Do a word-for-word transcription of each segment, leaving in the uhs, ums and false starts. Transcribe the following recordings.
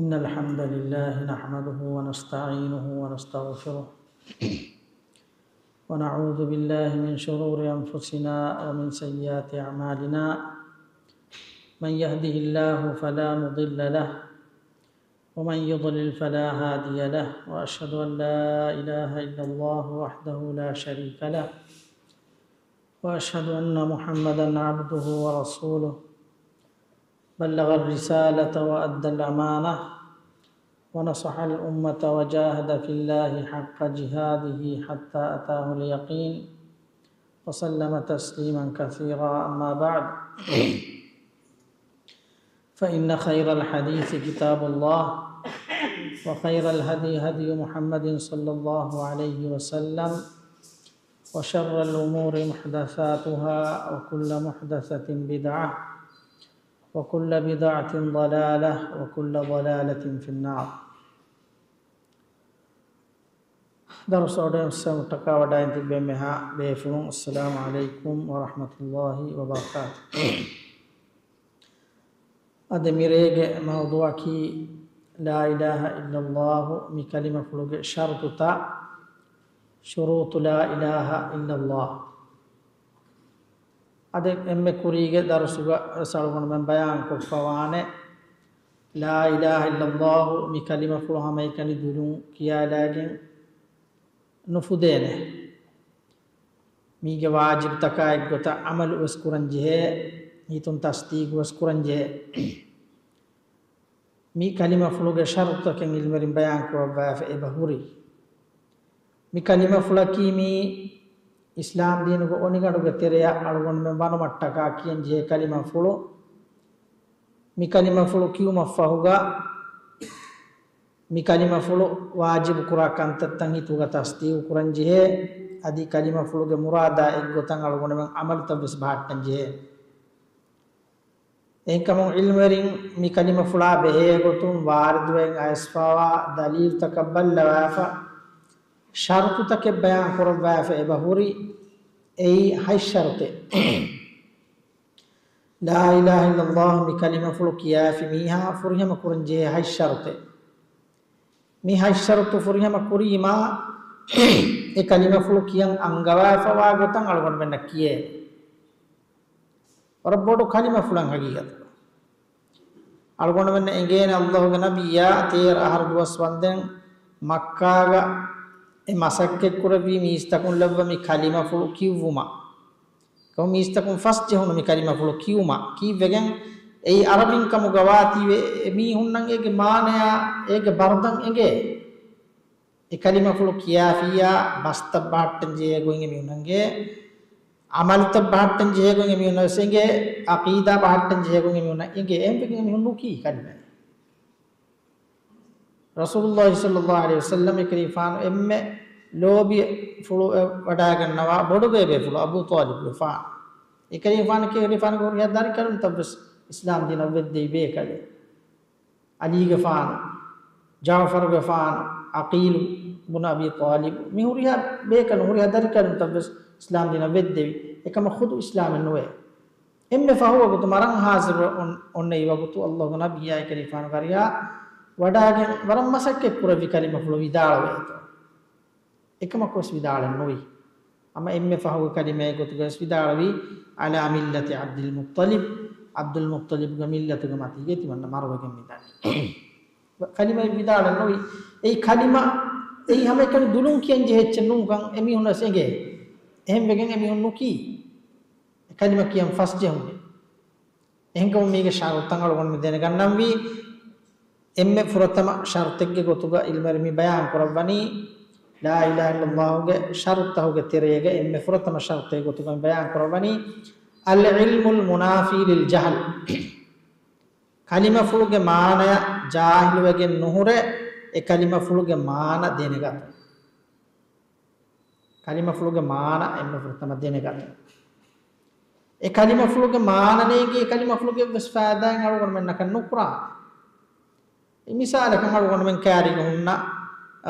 إن الحمد لله نحمده ونستعينه ونستغفره، ونعوذ بالله من شرور أنفسنا ومن سيئات أعمالنا. من يهده الله فلا مضل له، ومن يضلل فلا هادي له، وأشهد أن لا إله إلا الله وحده لا شريك له، وأشهد أن محمدا عبده ورسوله، بلغ الرسالة وأدى الأمانة ونصح الأمة وجاهد في الله حق جهاده حتى أتاه اليقين، وسلم تسليما كثيرا. أما بعد، فإن خير الحديث كتاب الله، وخير الهدي هدي محمد صلى الله عليه وسلم، وشر الأمور محدثاتها، وكل محدثة بدعة، وكل بدعة ضلالة، وكل ضلالة في النار. ދަރުސް އޮޑިއެންސް އެމްޓަކާ ވަޑައިން ތިއްބެ މެހާ ބޭފުޅުން، އައްސަލާމު ޢަލައިކުމް ވަރަޙްމަތުﷲ ވަބަރަކާތު. އަދި މިރޭގެ މައުޟޫޢަކީ، لا إله إلا الله މި ކަލިމަފުޅުގެ ޝަރުޠުތައް، شروط لا إله إلا الله. އަދި އެންމެ ކުރީގެ ދަރުސުގަ ވެސް އަޅުގަނޑުމެން ބަޔާން ކޮށްފަވާނެ، لا إله إلا الله މި ކަލިމަފުޅު ހަމައެކަނި ދުލުން ކިޔާލައިގެން ނުފުދޭނެ. މީގެ ވާޖިބުތަކާ އެއްގޮތަށް ޢަމަލު ވެސް ކުރަން ޖެހޭ، ހިތުން ތަޞްދީޤު ވެސް ކުރަން ޖެހޭ. މި ކަލިމަފުޅުގެ ޝަރުޠުތަކެއް ޢިލްމުވެރިން ބަޔާން ކުރައްވާފަ އެބަ ހުރި. މި ކަލިމަފުޅަކީ މީ އިސްލާމް ދީނުގެ އޮނިގަނޑުގެ ތެރެއަށް އަޅުގަނޑުމެން ވަނުމަށްޓަކާ ކިޔަން ޖެހޭ ކަލިމަފުޅު. މި ކަލިމަފުޅު ކިޔުމަށްފަހުގަ، މި ކަލިމަފުޅު ވާޖިބު ކުރާ ކަންތައްތައް ހިތުގަ ތަޞްދީޤު ކުރަން ޖެހޭ. އަދި ކަލިމަފުޅުގެ މުރާދާ އެއްގޮތަށް އަޅުގަނޑުމެން ޢަމަލުތައް ވެސް ބަހައްޓަން ޖެހޭ. އެހެންކަމުން ޢިލްމުވެރިން މި ކަލިމަފުޅާ ބެހޭ ގޮތުން ވާރިދުވެގެން އައިސްފަވާ ދަލީލުތަކަށް ބައްލަވާފަ، ޝަރުޠުތަކެއް ބަޔާން ކުރައްވާފަ އެބަ ހުރި. އެއީ ހަތް ޝަރުޠެއް. لا إله إلا الله މި ކަލިމަފުޅު ކިޔާފި މީހާ ފުރިހަމަ ކުރަން ޖެހޭ ހަތް ޝަރުޠެއް. މި ހަތް ޝަރުޠު ފުރިހަމަ ކުރީމާ، އެ ކަލިމަފުޅު ކިޔަން އަންގަވާފަވާ ގޮތަށް އަޅުގަނޑުމެންނަށް ކިޔޭ. ވަރަށް ބޮޑު ކަލިމަފުޅެއް ހަގީގަތުގަ. އަޅުގަނޑުމެންނަށް އެނގޭނެ އައްލާހުގެ ނަބިއްޔާ ތޭރަ އަހަރު ދުވަސް ވަންދެން މައްކާގަ އެ މަސައްކަތްކުރެއްވީ މީސްތަކުން ލައްވަ މި ކަލިމަފުޅު ކިޔުއްވުމަށް. ކަމު މީސްތަކުން ފަސް ޖެހުނު މި ކަލިމަފުޅު ކިޔުމަށް. ކީއްވެގެން އެއީ އަރަބިން ކަމުގަ ވާތީވެ އެ މީހުންނަށް އޭގެ މާނަޔާ އޭގެ ބަރުދަން އެނގޭ. އެ ކަލިމަފުޅު ކިޔާފިއްޔާ ބަސްތައް ބަހައްޓަން ޖެހޭ ގޮތް އެމީހުންނަށް އެނގޭ، ޢަމަލުތައް ބަހައްޓަން ޖެހޭ ގޮތް އެމީހުންނަށް ވެސް އެނގޭ، ޢަޤީދާ ބަހައްޓަން ޖެހޭ ގޮތް އެމީހުންނަށް އެނގޭ. އެހެންވެގެން އެމީހުން ނުކީ ކަލިމައެއް. ރަސޫލުﷲ ޞައްލަﷲ ޢަލައިހި ވަސައްލަމް އެކަލޭގެފާނު އެންމެ ލޯބިފުޅު ވަޑައިގަންނަވާ ބޮޑުބޭބޭފުޅު އަބޫ ޠާލިބުގެފާނު. އެކަލޭގެފާނު އެކަލޭގެފާނުގެ ހުރިހާ ދަރިކަލުންތައް ވެސް އިސްލާމް ދީނަށް އޮވެއްދެވި ބޭކަލެއް. ޢަލީގެފާނު، ޖަޢުފަރުގެފާނު، ޢަޤީލު ބުނު އަބީ ޠާލިބު، މި ހުރިހާ ބޭކަލުން، ހުރިހާ ދަރިކަލުންތައް ވެސް އިސްލާމް ދީނަށް އޮވެއްދެވި. އެކަމަށް ޚުދު އިސްލާމެއް ނުވޭ. އެންމެ ފަހު ވަގުތު މަރަން ޙާޟިރު އޮން-، އޮންނަ އެއް ވަގުތު އައްލާހުގެ ނަބިއްޔާ އެކަލޭގެފާނުގެ އަރިހަށް ވަޑައިގެން ވަރަށް މަސައްކަތް ކުރެއްވި ކަލިމަފުޅު ވިދާޅުވޭތޯ. އެކަމަކުވެސް ވިދާޅެއް ނުވި. ހަމަ އެންމެ ފަހުގެ ކަލިމައެއް ގޮތުގައިވެސް ވިދާޅުވީ، "ޢަލާ މިއްލަތި ޢަބްދިލް މުއްޠަލިބް، ޢަބްދުލް މުއްޠަލިބްގެ މިއްލަތުގެ މަތީގައި ތިމަންނަ މަރުވެގެން މިދަނީ." ކަލިމައެއް ވިދާޅެއް ނުވި. އެއީ ކަލިމަ، އެއީ ހަމައެކަނި ދުލުން ކިޔަން ޖެހޭ އެއްޗެއް ނޫންކަން އެމީހުންނަށް ވެސް އެނގޭ. އެހެންވެގެން އެމީހުން ނުކީ. އެ ކަލިމަ ކިޔަން ފަސްޖެހުނީ. އެހެންކަމުން މީގެ ޝަރުޠުތައް އަޅުގަނޑުމެން ދެނެގަންނަންވީ. އެންމެ ފުރަތަމަ ޝަރުޠެއްގެ ގޮތުގަ ޢިލްމުވެރިން މި ބަޔާން ކުރައްވަނީ، ލާ އިލާހަ އިއްލައްލާހުގެ ޝަރުޠުތަކުގެ ތެރޭގަ އެންމެ ފުރަތަމަ ޝަރުޠެއްގެ ގޮތުގަ މި ބަޔާން ކުރައްވަނީ، އަލްޢިލްމުލް މުނާފީ ލިލް ޖަހްލް. ކަލިމަފުޅުގެ މާނަޔަށް ޖާހިލުވެގެން ނުހުރެ، އެ ކަލިމަފުޅުގެ މާނަ ދެނެގަތުން. ކަލިމަފުޅުގެ މާނަ އެންމެ ފުރަތަމަ ދެނެގަތުން. އެ ކަލިމަފުޅުގެ މާނަ ނޭނގި އެ ކަލިމަފުޅުގެ ވެސް ފައިދާއެއް އަޅުގަނޑުމެންނަކަށް ނުކުރާނެ. މިސާލަކަށް އަޅުގަނޑުމެން ކައިރީގަ ހުންނަ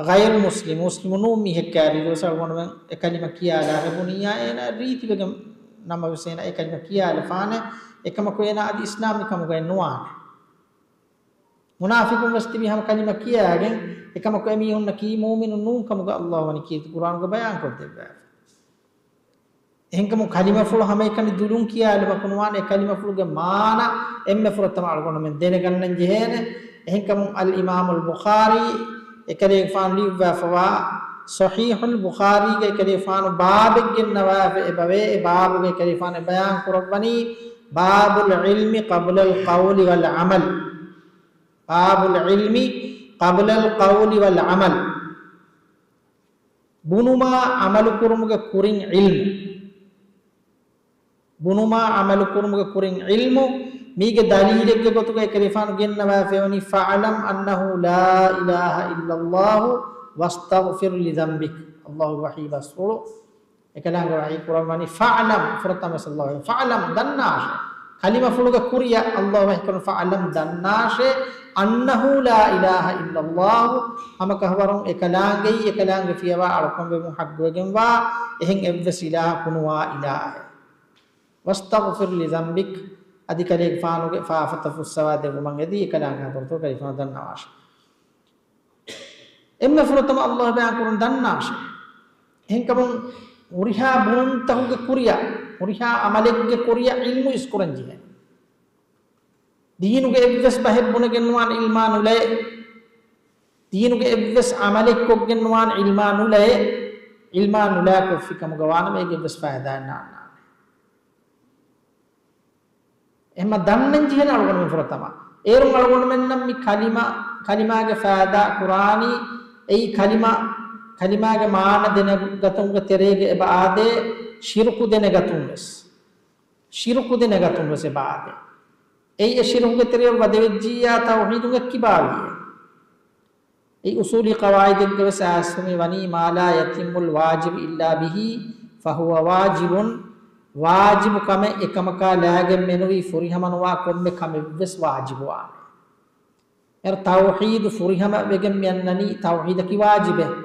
ޣައިރު މުސްލިމް، މުސްލިމު ނޫން މީހެއް ކައިރީގަ ވެސް އަޅުގަނޑުމެން އެ ކަލިމަ ކިޔާލާ ހެބުނިއްޔާ އޭނާ ރީތިވެގެން ނަމަވެސް އޭނާ އެ ކަލިމަ ކިޔާލަފާނެ، އެކަމަކު އޭނާ އަދި އިސްލާމީ ކަމުގައެއް ނުވާނެ. މުނާފިޤުން ވެސް ތިބި ހަމަ ކަލިމަ ކިޔާގެން، އެކަމަކު އެމީހުންނަކީ މުއުމިނުން ނޫން ކަމުގަ ﷲ ވަނީ ކީރިތި ޤުރްއާނުގަ ބަޔާން ކޮށްދެއްވާފަ. އެހެންކަމުން ކަލިމަފުޅު ހަމައެކަނި ދުލުން ކިޔާލުމަކު ނުވާނެ، އެ ކަލިމަފުޅުގެ މާނަ އެންމެ ފުރަތަމަ އަޅުގަނޑުމެން ދެނެގަންނަން ޖެހޭނެ. އެހެންކަމުން އަލް އިމާމުލް ބުޚާރީ އެކަލޭގެފާނު ލިޔުއްވާފަވާ ޞަޙީޙުލް ބުޚާރީގައި އެކަލޭގެފާނު ބާބެއް ގެންނަވާފަ އެބަވޭ. އެ ބާބުގައި އެކަލޭގެފާނު އެ ބަޔާން ކުރައްވަނީ، باب العلم قبل القول والعمل. باب العلم قبل القول والعمل. ބުނުމާ ޢަމަލުކުރުމުގެ ކުރިން ޢިލްމު. ބުނުމާ ޢަމަލުކުރުމުގެ ކުރިން ޢިލްމު. މީގެ ދަލީލެއްގެ ގޮތުގައި އެކަލޭގެފާނު ގެންނަވާފައިވަނީ، فاعلم أنه لا إله إلا الله واستغفر لذنبك. ﷲ ވަޙީ ބަސްފުޅު. އެކަލާނގެ ވަޙީ ކުރައްވަނީ، فاعلم، ފުރަތަމަ ﷲ، فاعلم، ދަންނާށޭ. ކަލިމަފުޅުގެ ކުރިއަށް ﷲ ވަޙީކުރަން، فاعلم، ދަންނާށޭ، أنه لا إله إلا الله، ހަމަކަށަވަރުން އެކަލާނގެއީ، އެކަލާނގެ ފިޔަވާ އަޅުކަންވެމުން ޙައްޤުވެގެންވާ އެހެން އެއްވެސް އިލާހަކު ނުވާ އިލާހެއް. واستغفر لذنبك، އަދި ކަލޭގެފާނުގެ ފާފަތައް ފުއްސަވާ ދެއްވުމަށް އެދި، އެކަލާނގެ ޙަޟްރަތުގައި ކަލޭގެފާނު ދަންނަވާށޭ. އެންމެ ފުރަތަމަ ﷲ ބަޔާން ކުރަން، ދަންނާށޭ. އެހެންކަމުން ހުރިހާ ބުނުންތަކުގެ ކުރިއަށް، ހުރިހާ ޢަމަލެއްގެ ކުރިއަށް ޢިލްމު އިސްކުރަން ޖެހޭ. ދީނުގެ އެއްވެސް ބަހެއް ބުނެގެން ނުވާނެ ޢިލްމާ ނުލައެ. ދީނުގެ އެއްވެސް ޢަމަލެއް ކޮށްގެން ނުވާނެ ޢިލްމާ ނުލައެ. ޢިލްމާ ނުލާ ކޮށްފި ކަމުގަ ވާނަމަ އޭގެ އެއްވެސް ފައިދާއެއް ނާންނާނެ. އެހެންމަ ދަންނަން ޖެހޭނެ އަޅުގަނޑުމެން ފުރަތަމަ. އޭރުން އަޅުގަނޑުމެންނަށް މި ކަލިމަ، ކަލިމާގެ ފައިދާ ކުރާނީ، އެއީ ކަލިމަ، ކަލިމާގެ މާނަ ދެނެގަތުމުގެ ތެރޭގަ އެބަ އާދޭ، ޝިރުކު ދެނެގަތުން ވެސް. ޝިރުކު ދެނެގަތުން ވެސް އެބަ އާދޭ. އެއީ އެ ޝިރުކުގެ ތެރެޔަށް ވަދެވެއްޖިއްޔާ ތައުޙީދުގެ ކިބާވިއޭ. އެއީ އުޞޫލީ ޤަވާޢިދެއްގަ ވެސް އައިސްފަ މި ވަނީ، ما لا يتم الواجب إلا به فهو واجب. ވާޖިބު ކަމެއް އެކަމަކާ ލާގެން މެނުވީ ފުރިހަމަ ނުވާ ކޮންމެ ކަމެއް ވެސް ވާޖިބުވާނެ. އޭރު ތައުޙީދު ފުރިހަމަ ވެގެން މި އަންނަނީ ތައުޙީދަކީ ވާޖިބެއް.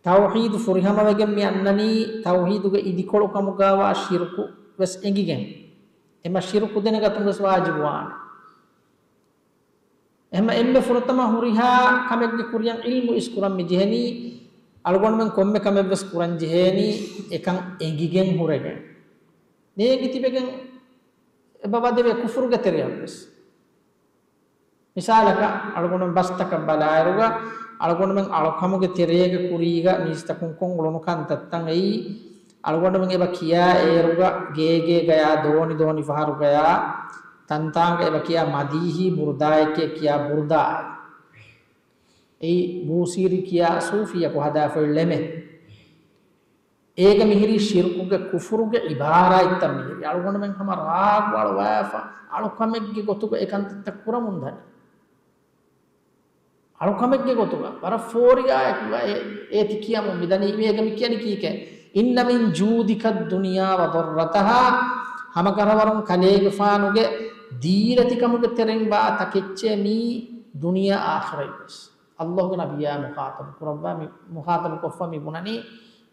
ތައުޙީދު ފުރިހަމަ ވެގެން މި އަންނަނީ ތައުޙީދުގެ އިދިކޮޅު ކަމުގައިވާ ޝިރުކު ވެސް އެނގިގެން. އެމަ ޝިރުކު ދެނެގަތުން ވެސް ވާޖިބުވާނެ. އެހެންމަ އެންމެ ފުރަތަމަ ހުރިހާ ކަމެއްގެ ކުރިއަށް ޢިލްމު އިސްކުރަން މި ޖެހެނީ، އަޅުގަނޑުމެން ކޮންމެ ކަމެއް ވެސް ކުރަން ޖެހޭނީ އެކަން އެނގިގެން ހުރެގެން. ނޭނގި ތިބެގެން އެބަ ވަދެވޭ ކުފުރުގެ ތެރެއަށް ވެސް. މިސާލަކަށް، އަޅުގަނޑުމެން ބަސްތަކަށް ބަލާއިރުގަ، އަޅުގަނޑުމެން އަޅުކަމުގެ ތެރޭގެ ކުރީގަ މީސްތަކުން ކޮށް އުޅުނު ކަންތައްތައް އެއީ، އަޅުގަނޑުމެން އެބަ ކިޔާ އޭރުގަ ގޭގޭ ގަޔާ ދޯނި ދޯނި ފަހަރުގަޔާ ތަންތާނގަ އެބަ ކިޔާ މަދީޙީ ބުރުދާއެކޭ ކިޔާ ބުރުދާއެއް. އެއީ ބޫސީރީ ކިޔާ ޞޫފީއަކު ހަދާފައި ޅެމެއް. އޭގަ މިހިރީ ޝިރުކުގެ ކުފުރުގެ ޢިބާރާތްތައް މިހިރީ. އަޅުގަނޑުމެން ހަމަ ރާގު އަޅުވާފަ އަޅުކަމެއްގެ ގޮތުގަ އެކަންތައްތައް ކުރަމުން ދަނީ. އަޅުކަމެއްގެ ގޮތުގަ ވަރަށް ފޯރިގާއެކުގަ އެ، އޭތި ކިޔަމުން މިދަނީ. އޭގަ މި ކިޔަނީ ކީކޭ؟ إن من جودك الدنيا وضرتها، ހަމަކަށަވަރުން ކަލޭގެފާނުގެ ދީލަތިކަމުގެ ތެރެއިން ވާ ތަކެއްޗޭ މީ ދުނިޔެ އާޚިރަތްވެސް. ﷲގެ ނަބިއްޔާ މުޚާޠަބު ކުރައްވާ މި، މުޚާޠަބު ކޮށްފަ މި ބުނަނީ،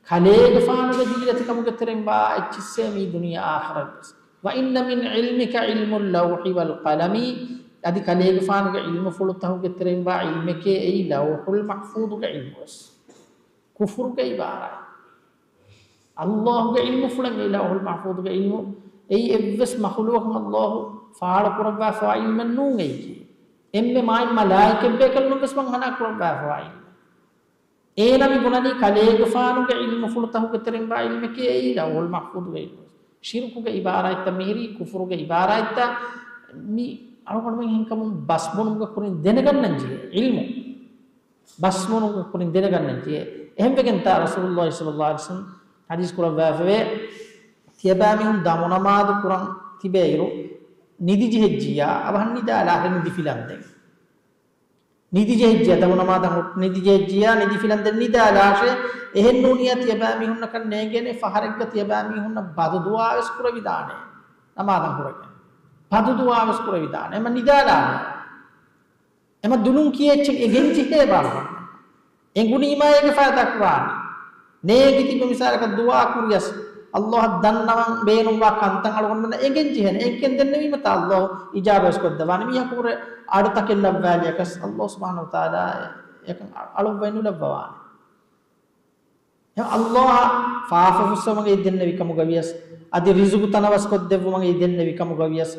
ކަލޭގެފާނުގެ ދީލަތިކަމުގެ ތެރެއިން ވާ އެއްޗިއްސޭ މީ ދުނިޔެ އާޚިރަތްވެސް. وإن من علمك علم اللوح والقلم، އަދި ކަލޭގެފާނުގެ ޢިލްމުފުޅުތަކުގެ ތެރެއިން ވާ ޢިލްމެކޭ އެއީ ލައުޙުލް މަޙްފޫޡުގެ ޢިލްމުވެސް. ކުފުރުގެ ޢިބާރާތް. ﷲގެ ޢިލްމުފުޅެއް އެއީ ލައުޙުލް މަޙްފޫޡުގެ ޢިލްމު. އެއީ އެއްވެސް މަޚުލޫޤަކުން ﷲ ފާޅުކުރައްވާފަވާ ޢިލްމެއް ނޫން އެއީކީ. އެންމެ މާތް މަލާއިކަތްބޭކަލުން ވެސް ވަންހަނާ ކުރައްވާފަވާ ޢިލްމެއް. އޭނަ މި ބުނަނީ ކަލޭގެފާނުގެ ޢިލްމުފުޅުތަކުގެ ތެރެއިން ވާ ޢިލްމެކޭ އެއީ ލައުޙުލް މަޙްފޫޡުގެ ޢިލްމު. ޝިރުކުގެ ޢިބާރާތްތައް މިހިރީ، ކުފުރުގެ ޢިބާރާތްތައް މި އަޅުގަނޑުމެން އެހެންކަމުން ބަސްބުނުމުގެ ކުރިން ދެނެގަންނަން ޖެހޭ ޢިލްމު. ބަސްބުނުމުގެ ކުރިން ދެނެގަންނަން ޖެހޭ. އެހެންވެގެންތާ ރަސޫލުﷲ ޞައްލަﷲު ޢަލައިހި ވަސައްލަމަ ޙަދީޘް ކުރައްވާފަވޭ، ތިޔަބައިމީހުން ދަމުނަމާދު ކުރަން ތިބޭއިރު، ނިދި ޖެހިއްޖިއްޔާ، އަވަހަށް ނިދާލާށޭ ނިދި ފިލަންދެން. ނިދި ޖެހިއްޖިއްޔާ، ދަމުނަމާދަށް ނިދި ޖެހިއްޖިއްޔާ، ނިދި ފިލަންދެން ނިދާލާށޭ. އެހެން ނޫނިއްޔާ ތިޔަބައިމީހުންނަކަށް ނޭނގޭނެ ފަހަރެއްގަ ތިޔަބައިމީހުންނަށް ބަދުދުޢާވެސް ކުރެވިދާނެ. ނަމާދަށް ހުރެގެން ބަދުދުޢާވެސް ކުރެވިދާނެ. އެމަ ނިދާލާނެ. އެމަ ދުލުން ކިޔޭ އެއްޗެއް އެނގެން ޖެހޭ ބާރު. އެނގުނީމާ އޭގެ ފައިދާ ކުރާނީ. ނޭނގި ތިބެ މިސާލަކަށް ދުޢާ ކުރިޔަސް، ﷲ އަށް ދަންނަވަން ބޭނުންވާ ކަންތައް އަޅުގަނޑުމެންނަށް އެނގެން ޖެހޭނެ. އެނގެން ދެންނެވީމަ ތާ ﷲ އިޖާބަވެސް ކޮށްދެއްވާނެ. މީހަކު ހުރެ އަޑުތަކެއް ލައްވާލިޔަކަސް ﷲ ސުބްޙާނަހޫ ވަތަޢާލާ އެކަން އަ-، އަޅުއްވައި ނުލައްވަވާނެ. އެހެން ﷲ އަށް ފާފަފުއްސަވަން އެދި ދެންނެވި ކަމުގަވިޔަސް، އަދި ރިޒުގު ތަނަވަސް ކޮށްދެއްވުމަށް އެދި ދެންނެވި ކަމުގަވިޔަސް،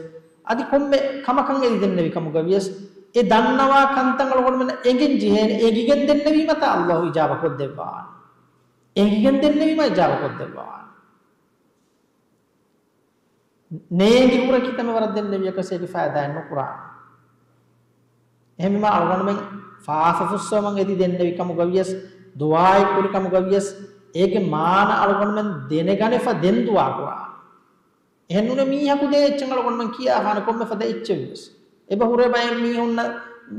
އަދި ކޮންމެ ކަމަކަށް އެދި ދެންނެވި ކަމުގަވިޔަސް، އެ ދަންނަވާ ކަންތައް އަޅުގަނޑުމެންނަށް އެނގެން ޖެހޭނެ. އެނގިގެން ދެންނެވީމަ ތާ ﷲ އިޖާބަ ކޮށްދެއްވާނެ. އެނގިގެން ދެންނެވީމަ އިޖާބަ ކޮށްދެއްވާނެ. ނޭނގި ހުރެ ކިތަންމެ ވަރަށް ދެންނެވިޔަކަސް އޭގެ ފައިދާއެއް ނުކުރާނެ. އެހެންވީމާ އަޅުގަނޑުމެން ފާފަފުއްސަވަމަން އެދި ދެންނެވި ކަމުގަވިޔަސް، ދުޢާއެއް ކުރި ކަމުގަވިޔަސް، އޭގެ މާނަ އަޅުގަނޑުމެން ދެނެގަނެފަ ދެން ދުޢާ ކުރާނެ. އެހެންނޫނޭ މީހަކު ދޭ އެއްޗެއް އަޅުގަނޑުމެން ކިޔާފާނެ ކޮންމެ ފަދަ އެއްޗެއްވެސް. އެބަ ހުރޭ ބައެއް މީހުންނަށް،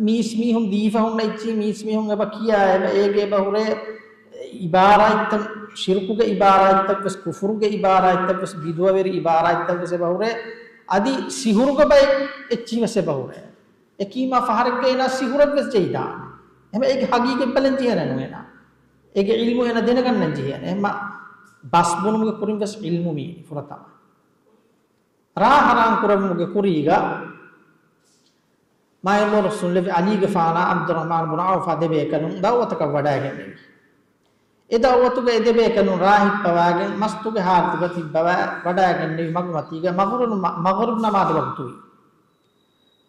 މީސް މީހުން ދީފަ ހުންނަ އެއްޗިހި މީސް މީހުން އެބަ ކިޔާ، އެބަ އޭގެ އެބަ ހުރޭ އިބާރާތްތައް، ޝިރުކުގެ އިބާރާތްތައްވެސް، ކުފުރުގެ އިބާރާތްތައްވެސް، ބިދުޢަވެރި އިބާރާތްތައްވެސް އެބަ ހުރޭ. އަދި ސިހުރުގެ ބައެއް އެއްޗިހިވެސް އެބަ ހުރޭ. އެކީމާ ފަހަރެއްގަ އޭނާ ސިހުރެއްވެސް ޖެހިދާނެ. އެހެން އޭގެ ހަގީގަތް ބަލަން ޖެހޭނެ ނޫނޭ. އޭގެ ޢިލްމު އޭނާ ދެނެގަންނަން ޖެހޭނެ. އެހެންމަ ބަސް ބުނުމުގެ ކުރިން ވެސް ޢިލްމު މީ ފުރަތަމަ. ރާ ޙަރާން ކުރެއްވުމުގެ ކުރީގަ މާތް ރަސޫލު ޢަލީގެފާނާ ޢަބްދުއްރަޙްމާން ބުނު ޢައުފާ ދެބޭކަލުން ދަޢުވަތަކަށް ވަޑައިގެންނެވި. އެ ދަޢުވަތުގަ އެ ދެބޭކަލުން ރާ ހިއްޕަވާގެން މަސްތުގެ ޙާލަތުގަ ތިއްބަވާ ވަޑައިގެންނެވި މަގުމަތީގަ މަޣުރިބު ނަމާ-، މަޣުރިބު ނަމާދު ވަގުތުވި.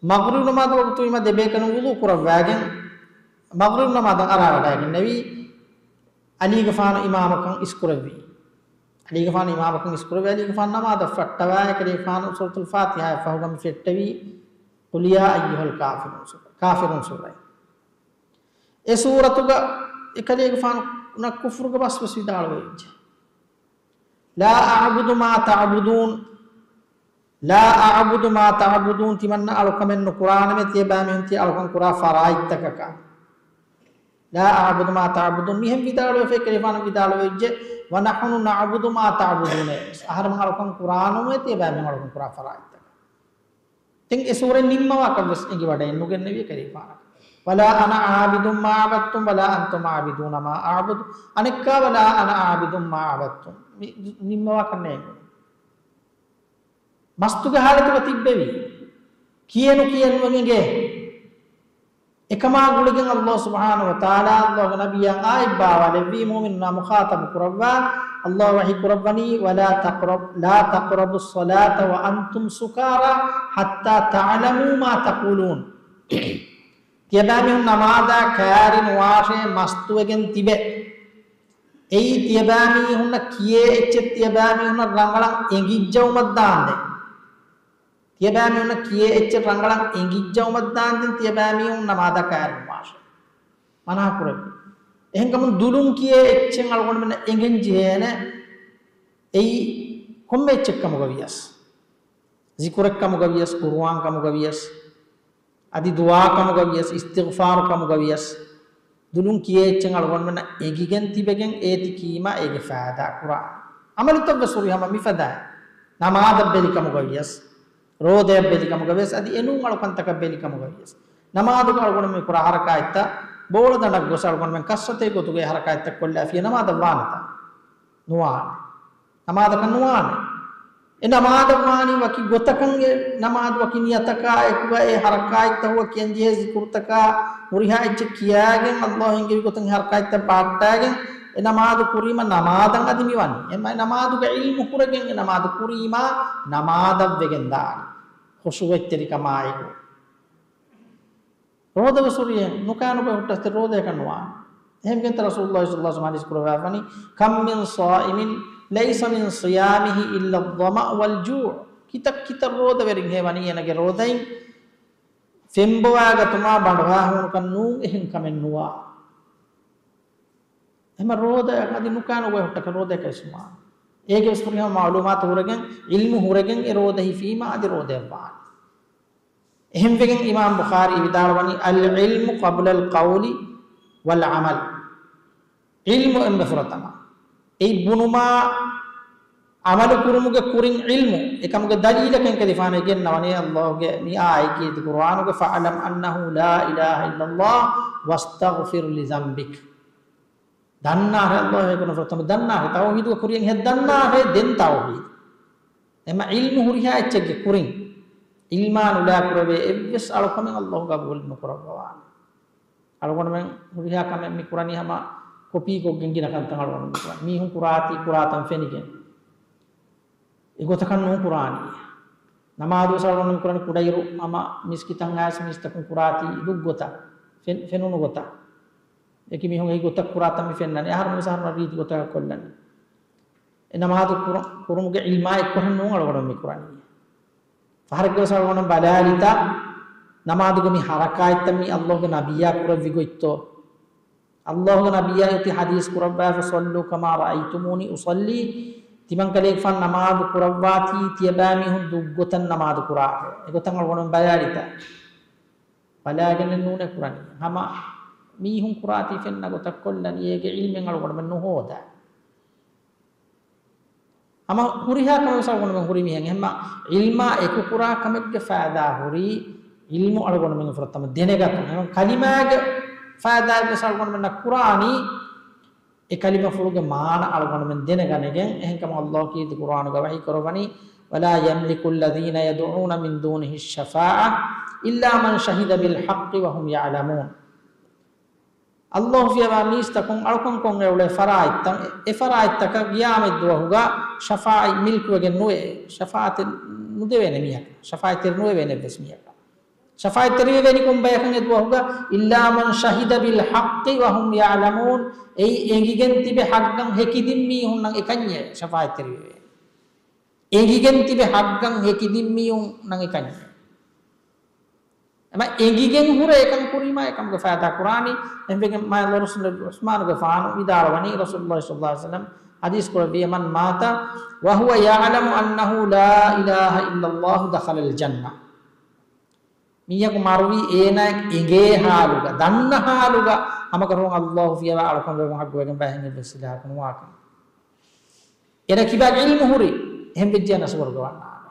މަޣުރިބު ނަމާދު ވަގުތުވީމަ ދެބޭކަލުން ވުޟޫ ކުރައްވާގެން މަޣުރިބު ނަމާދަށް އަރާ ވަޑައިގެންނެވި. ޢަލީގެފާނު އިމާމަކަން އިސްކުރެއްވި. ޢަލީގެފާނު އިމާމަކަން އިސްކުރެއްވި. ޢަލީގެފާނު ނަމާދަށް ފައްޓަވާ، އެކަލޭގެފާނު ސޫރަތުލް ފާތިޙާއަށް ފަހުގަ މި ފެއްޓެވީ، قل يا أيها الكافرون ސޫރަ، ކާފިރޫން ސޫރައިން. އެ ސޫރަތުގަ އެކަލޭގެފާނު ކުފުރުގެ ބަސްވެސް ވިދާޅުވެއްޖެ. لا أعبد ما تعبدون، لا أعبد ما تعبدون، ތިމަންނަ އަޅުކަމެއް ނުކުރާނަމޭ، ތިޔަބައިމީހުން ތިޔަ އަޅުކަން ކުރާ ފަރާތްތަކަކަށް. لا أعبد ما تعبدون، މިހެން ވިދާޅުވެފަ އެކަލޭގެފާނު ވިދާޅުވެއްޖެ، ونحن نعبد ما تعبدون، އަހަރެމެން އަޅުކަން ކުރާނަމޭ، ތިޔަބައިމީހުން އަޅުކަން ކުރާ ފަރާތްތަކަށް. ދެން އެ ސޫރަތް ނިންމަވާކަށް ވެސް އެނގިވަޑައެއް ނުގެންނެވި އެކަލޭގެފާނަކަށް. ولا أنا عابد ما عبدتم ولا أنتم عابدون ما أعبد. އަނެއްކާ، ولا أنا عابد ما عبدتم. މި ނިންމަވާކަށް ނޭނގުނު. މަސްތުގެ ޙާލަތުގަ ތިއްބެވި. ކިޔޭނު ކިޔެން ނުއެނގޭ. އެކަމާ ގުޅިގެން ﷲ ސުބްޙާނަހޫ ވަތަޢާލާ ﷲގެ ނަބިއްޔާ އާޔަތް ބާވާލެއްވީ، މުއުމިނުންނާ މުޚާޠަބު ކުރައްވާ، ﷲ ވަޙީ ކުރައްވަނީ، ولا تقرب، لا تقربوا الصلاة وأنتم سكارى حتى تعلموا ما تقولون. ތިޔަބައިމީހުން ނަމާދާ ކައިރި ނުވާށޭ މަސްތުވެގެން ތިބެ. އެއީ ތިޔަބައިމީހުންނަށް ކިޔޭ އެއްޗެއް ތިޔަބައިމީހުންނަށް ރަނގަޅަށް އެނގިއްޖައުމަށްދާންދެން. ތިޔަބައިމީހުންނަށް ކިޔޭ އެއްޗެއް ރަނގަޅަށް އެނގިއްޖައުމަށްދާންދެން ތިޔަބައިމީހުން ނަމާދަށް ކައިރިންވާށޭ. މަނާކުރެއްވި. އެހެންކަމުން ދުލުން ކިޔޭ އެއްޗެއް އަޅުގަނޑުމެންނަށް އެނގެން ޖެހޭނެ. އެއީ ކޮންމެ އެއްޗެއް ކަމުގަވިޔަސް. ޒިކުރެއް ކަމުގަވިޔަސް، ޤުރުއާން ކަމުގަވިޔަސް، އަދި ދުޢާ ކަމުގަވިޔަސް، އިސްތިޣްފާރު ކަމުގަވިޔަސް، ދުލުން ކިޔޭ އެއްޗެއް އަޅުގަނޑުމެންނަށް އެނގިގެން ތިބެގެން އޭތި ކީމާ އޭގެ ފައިދާ ކުރާނެ. ޢަމަލުތައްވެސް ހުރި ހަމަ މިފަދައިން. ނަމާދަށް ބެލި ކަމުގަވިޔަސް، ރޯދަޔަށް ބެލި ކަމުގަވިޔަސް، އަދި އެނޫން އަޅުކަންތަކަށް ބެލި ކަމުގަވިޔަސް. ނަމާދުގަ އަޅުގަނޑުމެން ކުރާ ހަރަކާތްތައް ބޯޅަ ދަނޑަށް ގޮސް އަޅުގަނޑުމެން ކައްސަތޭ ގޮތުގައި ހަރަކާތްތައް ކޮށްލާފިޔަ ނަމާދަށް ވާނެތަ؟ ނުވާނެ. ނަމާދަކަށް ނުވާނެ. އެ ނަމާދަށް ވާނީ ވަކި ގޮތަކަށް، އެ ނަމާދު ވަކި ނިޔަތަކާ އެކުގަ އެ ހަރަކާތްތައް ހުވަ ކިޔަންޖެހޭ ޒިކުރުތަކާ ހުރިހާ އެއްޗެއް ކިޔާގެން ﷲ އެންގެވި ގޮތުން ހަރަކާތްތައް ބަހައްޓާގެން އެ ނަމާދު ކުރީމަ ނަމާދަށް އަދި މިވަނީ. އެމަ އެ ނަމާދުގެ ޢިލްމު ހުރެގެން އެ ނަމާދު ކުރީމާ ނަމާދަށް ވެގެން ދާނެ. ޚުޝޫޢަތްތެރިކަމާއެކު. ރޯދަވެސް ހުރިހެން ނުކާނުގަ ހުއްޓަސްތެ ރޯދަޔަކަށް ނުވާނެ. އެހެންވެގެންތަ ރަސޫލުﷲ ޞައްލަﷲ ޢަލައިހި ވަސައްލަމަ ޙަދީޘް ކުރައްވާފަނީ، كم من صائم ليس من صيامه إلا الظمأ والجوع. ކިތައް ކިތައް ރޯދަވެރިން ހޭވަނީ އޭނަގެ ރޯދައިން ފެންބޮވާގަތުމާ ބަނޑުހާ ހޫނުކަން ނޫން އެހެން ކަމެއް ނުވާ. އެހެމަ ރޯދަ އަދި ނުކާނުގަ ހުއްޓަކަށް ރޯދަޔަކަށް ވެސް ނުވާނެ. އޭގެ ވެސް ހުރިހަމަ މަޢުލޫމާތު ހުރެގެން، ޢިލްމު ހުރެގެން އެ ރޯދަ ހިފީމާ އަދި ރޯދަޔަށް ވާނެ. އެހެންވެގެން އިމާމް ބުޚާރީ ވިދާޅުވަނީ، العلم قبل القول والعمل. ޢިލްމު އެންމެ ފުރަތަމަ. އެއީ ބުނުމާ ޢަމަލު ކުރުމުގެ ކުރިން ޢިލްމު. އެކަމުގެ ދަލީލަކަށް އެކަލޭގެފާނު ގެންނަވަނީ ﷲގެ މި އާޔަތް ކީރިތި ޤުރުއާނުގެ، فاعلم أنه لا إله إلا الله واستغفر لذنبك. ދަންނާށޭ އައްލާހު އެކަން ފުރަތަމަ ދަންނާށޭ، ތައުހީދުގެ ކުރިޔަށް ހެއްދަންނާށޭ، ދެން ތައުހީދު. އެމަ ޢިލްމު ހުރިހާ އެއްޗެއްގެ ކުރިން އީމާނު ލާ ކުރެވޭ އެއްވެސް އަޅުކަމެއް އައްލާހު ގަބޫލު ނުކުރައްވަވާނެ. އަޅުގަނޑުމެން ހުރިހާ ކަމެއް މި ކުރަނީ ހަމަ ކޮޕީކޮށްގެން ގިނަ ކަންތައް އަޅުގަނޑު މި ކުރަނީ. މީހުން ކުރާތީ ކުރާތަން ފެނިގެން. އެގޮތަކަށް ނޫން ކުރާނީ. ނަމާދުވެސް އަޅުގަނޑު މި ކުރަނީ ކުޑައިރު ހަމަ މިސްކިތަށް އައިސް މީސްތަކުން ކުރާތީ ދުށްގޮތަށް ފެން-، ފެނުނު ގޮތަށް. އެކި މީހުން އެ ގޮތަށް ކުރާތަން މި ފެންނަނީ. އަހަރު މީސް އަހަރުން ރީތި ގޮތަކަށް ކޮށްލަނީ. އެ ނަމާދު ކުރު-، ކުރުމުގެ ޢިލްމާ އެއްކޮށެއް ނޫން އަޅުގަނޑު މި ކުރަނީ. ފަހަރެއްގަވެސް އަޅުގަނޑު ބަލާލިތަ، ނަމާދުގެ މި ޙަރަކާތްތައް މީ އައްލާހުގެ ނަބިއްޔާ ކުރެއްވި ގޮތްތޯ؟ އައްލާހުގެ ނަބިއްޔާ އޮތީ ޙަދީޘް ކުރައްވާފަ، "صلوا كما رأيتموني أصلي"، ތިމަން ކަލޭގެފާނު ނަމާދު ކުރައްވާތީ ތިޔަބައިމީހުން ދުށްގޮތަށް ނަމާދު ކުރާށޭ. އެގޮތަށް އަޅުގަނޑު ބަލާލިތަ؟ ބަލާގެނެއް ނޫނޭ ކުރަނީ. ހަމަ މީހުން ކުރާތީ ފެންނަ ގޮތަށް ކޮށްލަނީ، އޭގެ ޢިލްމެއް އަޅުގަނޑުމެން ނުހޯދާ. ހަމަ ހުރިހާ ކަމެއް ވެސް އަޅުގަނޑުމެން ހުރީ މިހެން. އެހެންމަ ޢިލްމާ އެކު ކުރާ ކަމެއްގެ ފައިދާ ހުރީ ޢިލްމު އަޅުގަނޑުމެން ފުރަތަމަ ދެނެގަތުން. އެހެން ކަލިމާގެ ފައިދާއެއް ވެސް އަޅުގަނޑުމެންނަށް ކުރާނީ އެ ކަލިމަފުޅުގެ މާނަ އަޅުގަނޑުމެން ދެނެގަނެގެން. އެހެންކަމުން އައްލާހު ކީރިތި ޤުރްއާނުގަ ވަޙީ ކުރައްވަނީ، "ولا يملك الذين يدعون من دونه الشفاعة إلا من شهد بالحق وهم يعلمون." އައްލާހު ފިޔަވާ މީސްތަކުން އަޅުކަން ކޮށް އެ އުޅޭ ފަރާތްތައް، އެ ފަރާތްތަކަށް ޤިޔާމަތް ދުވަހުގަ ޝަފާޢަތް މިލްކުވެގެން ނުވޭ، ޝަފާޢަތެއް ނުދެވޭނެ މީހަކަށް، ޝަފާޢަތްތެރި ނުވެވޭނެ އެއްވެސް މީހަކަށް. ޝަފާޢަތްތެރިވެވޭނީ ކޮން ބަޔަކަށް އެ ދުވަހުގަ؟ "إلا من شهد بالحق وهم يعلمون." އެއީ އެނގިގެން ތިބެ ޙައްޤަށް ހެކިދިން މީހުންނަށް އެކަންޏޭ ޝަފާޢަތްތެރިވެވޭނީ. އެނގިގެން ތިބެ ޙައްޤަށް ހެކިދިން މީހުންނަށް އެކަންޏޭ. އެމަ އެނގިގެން ހުރެ އެކަން ކުރީމާ އެކަމުގެ ފައިދާ ކުރާނީ. އެހެންވެގެން މާތް ރަސޫލު ޢުޘްމާނުގެފާނު ވިދާޅުވަނީ، ރަސޫލުﷲ ޞައްލަﷲު ޢަލައިހި ވަސައްލަމަ ޙަދީޘް ކުރެއްވީ، "من مات وهو يعلم أنه لا إله إلا الله دخل الجنة." މީހަކު މަރުވީ އޭނާއަށް އެނގޭ ޙާލުގަ، ދަންނަ ޙާލުގަ، ހަމަކަށަވަރުން އައްލާހު ފިޔަވާ އަޅުކަން ވެވުން ޙައްޤުވެގެންވާ އެހެން އެއްވެސް އިލާހަކު ނުވާކަން. އޭނަ ކިބާގެ ޢިލްމު ހުރީ، އެހެން ވެއްޖެ އޭނަ ސުވަރުގެ ވަންނާނެ.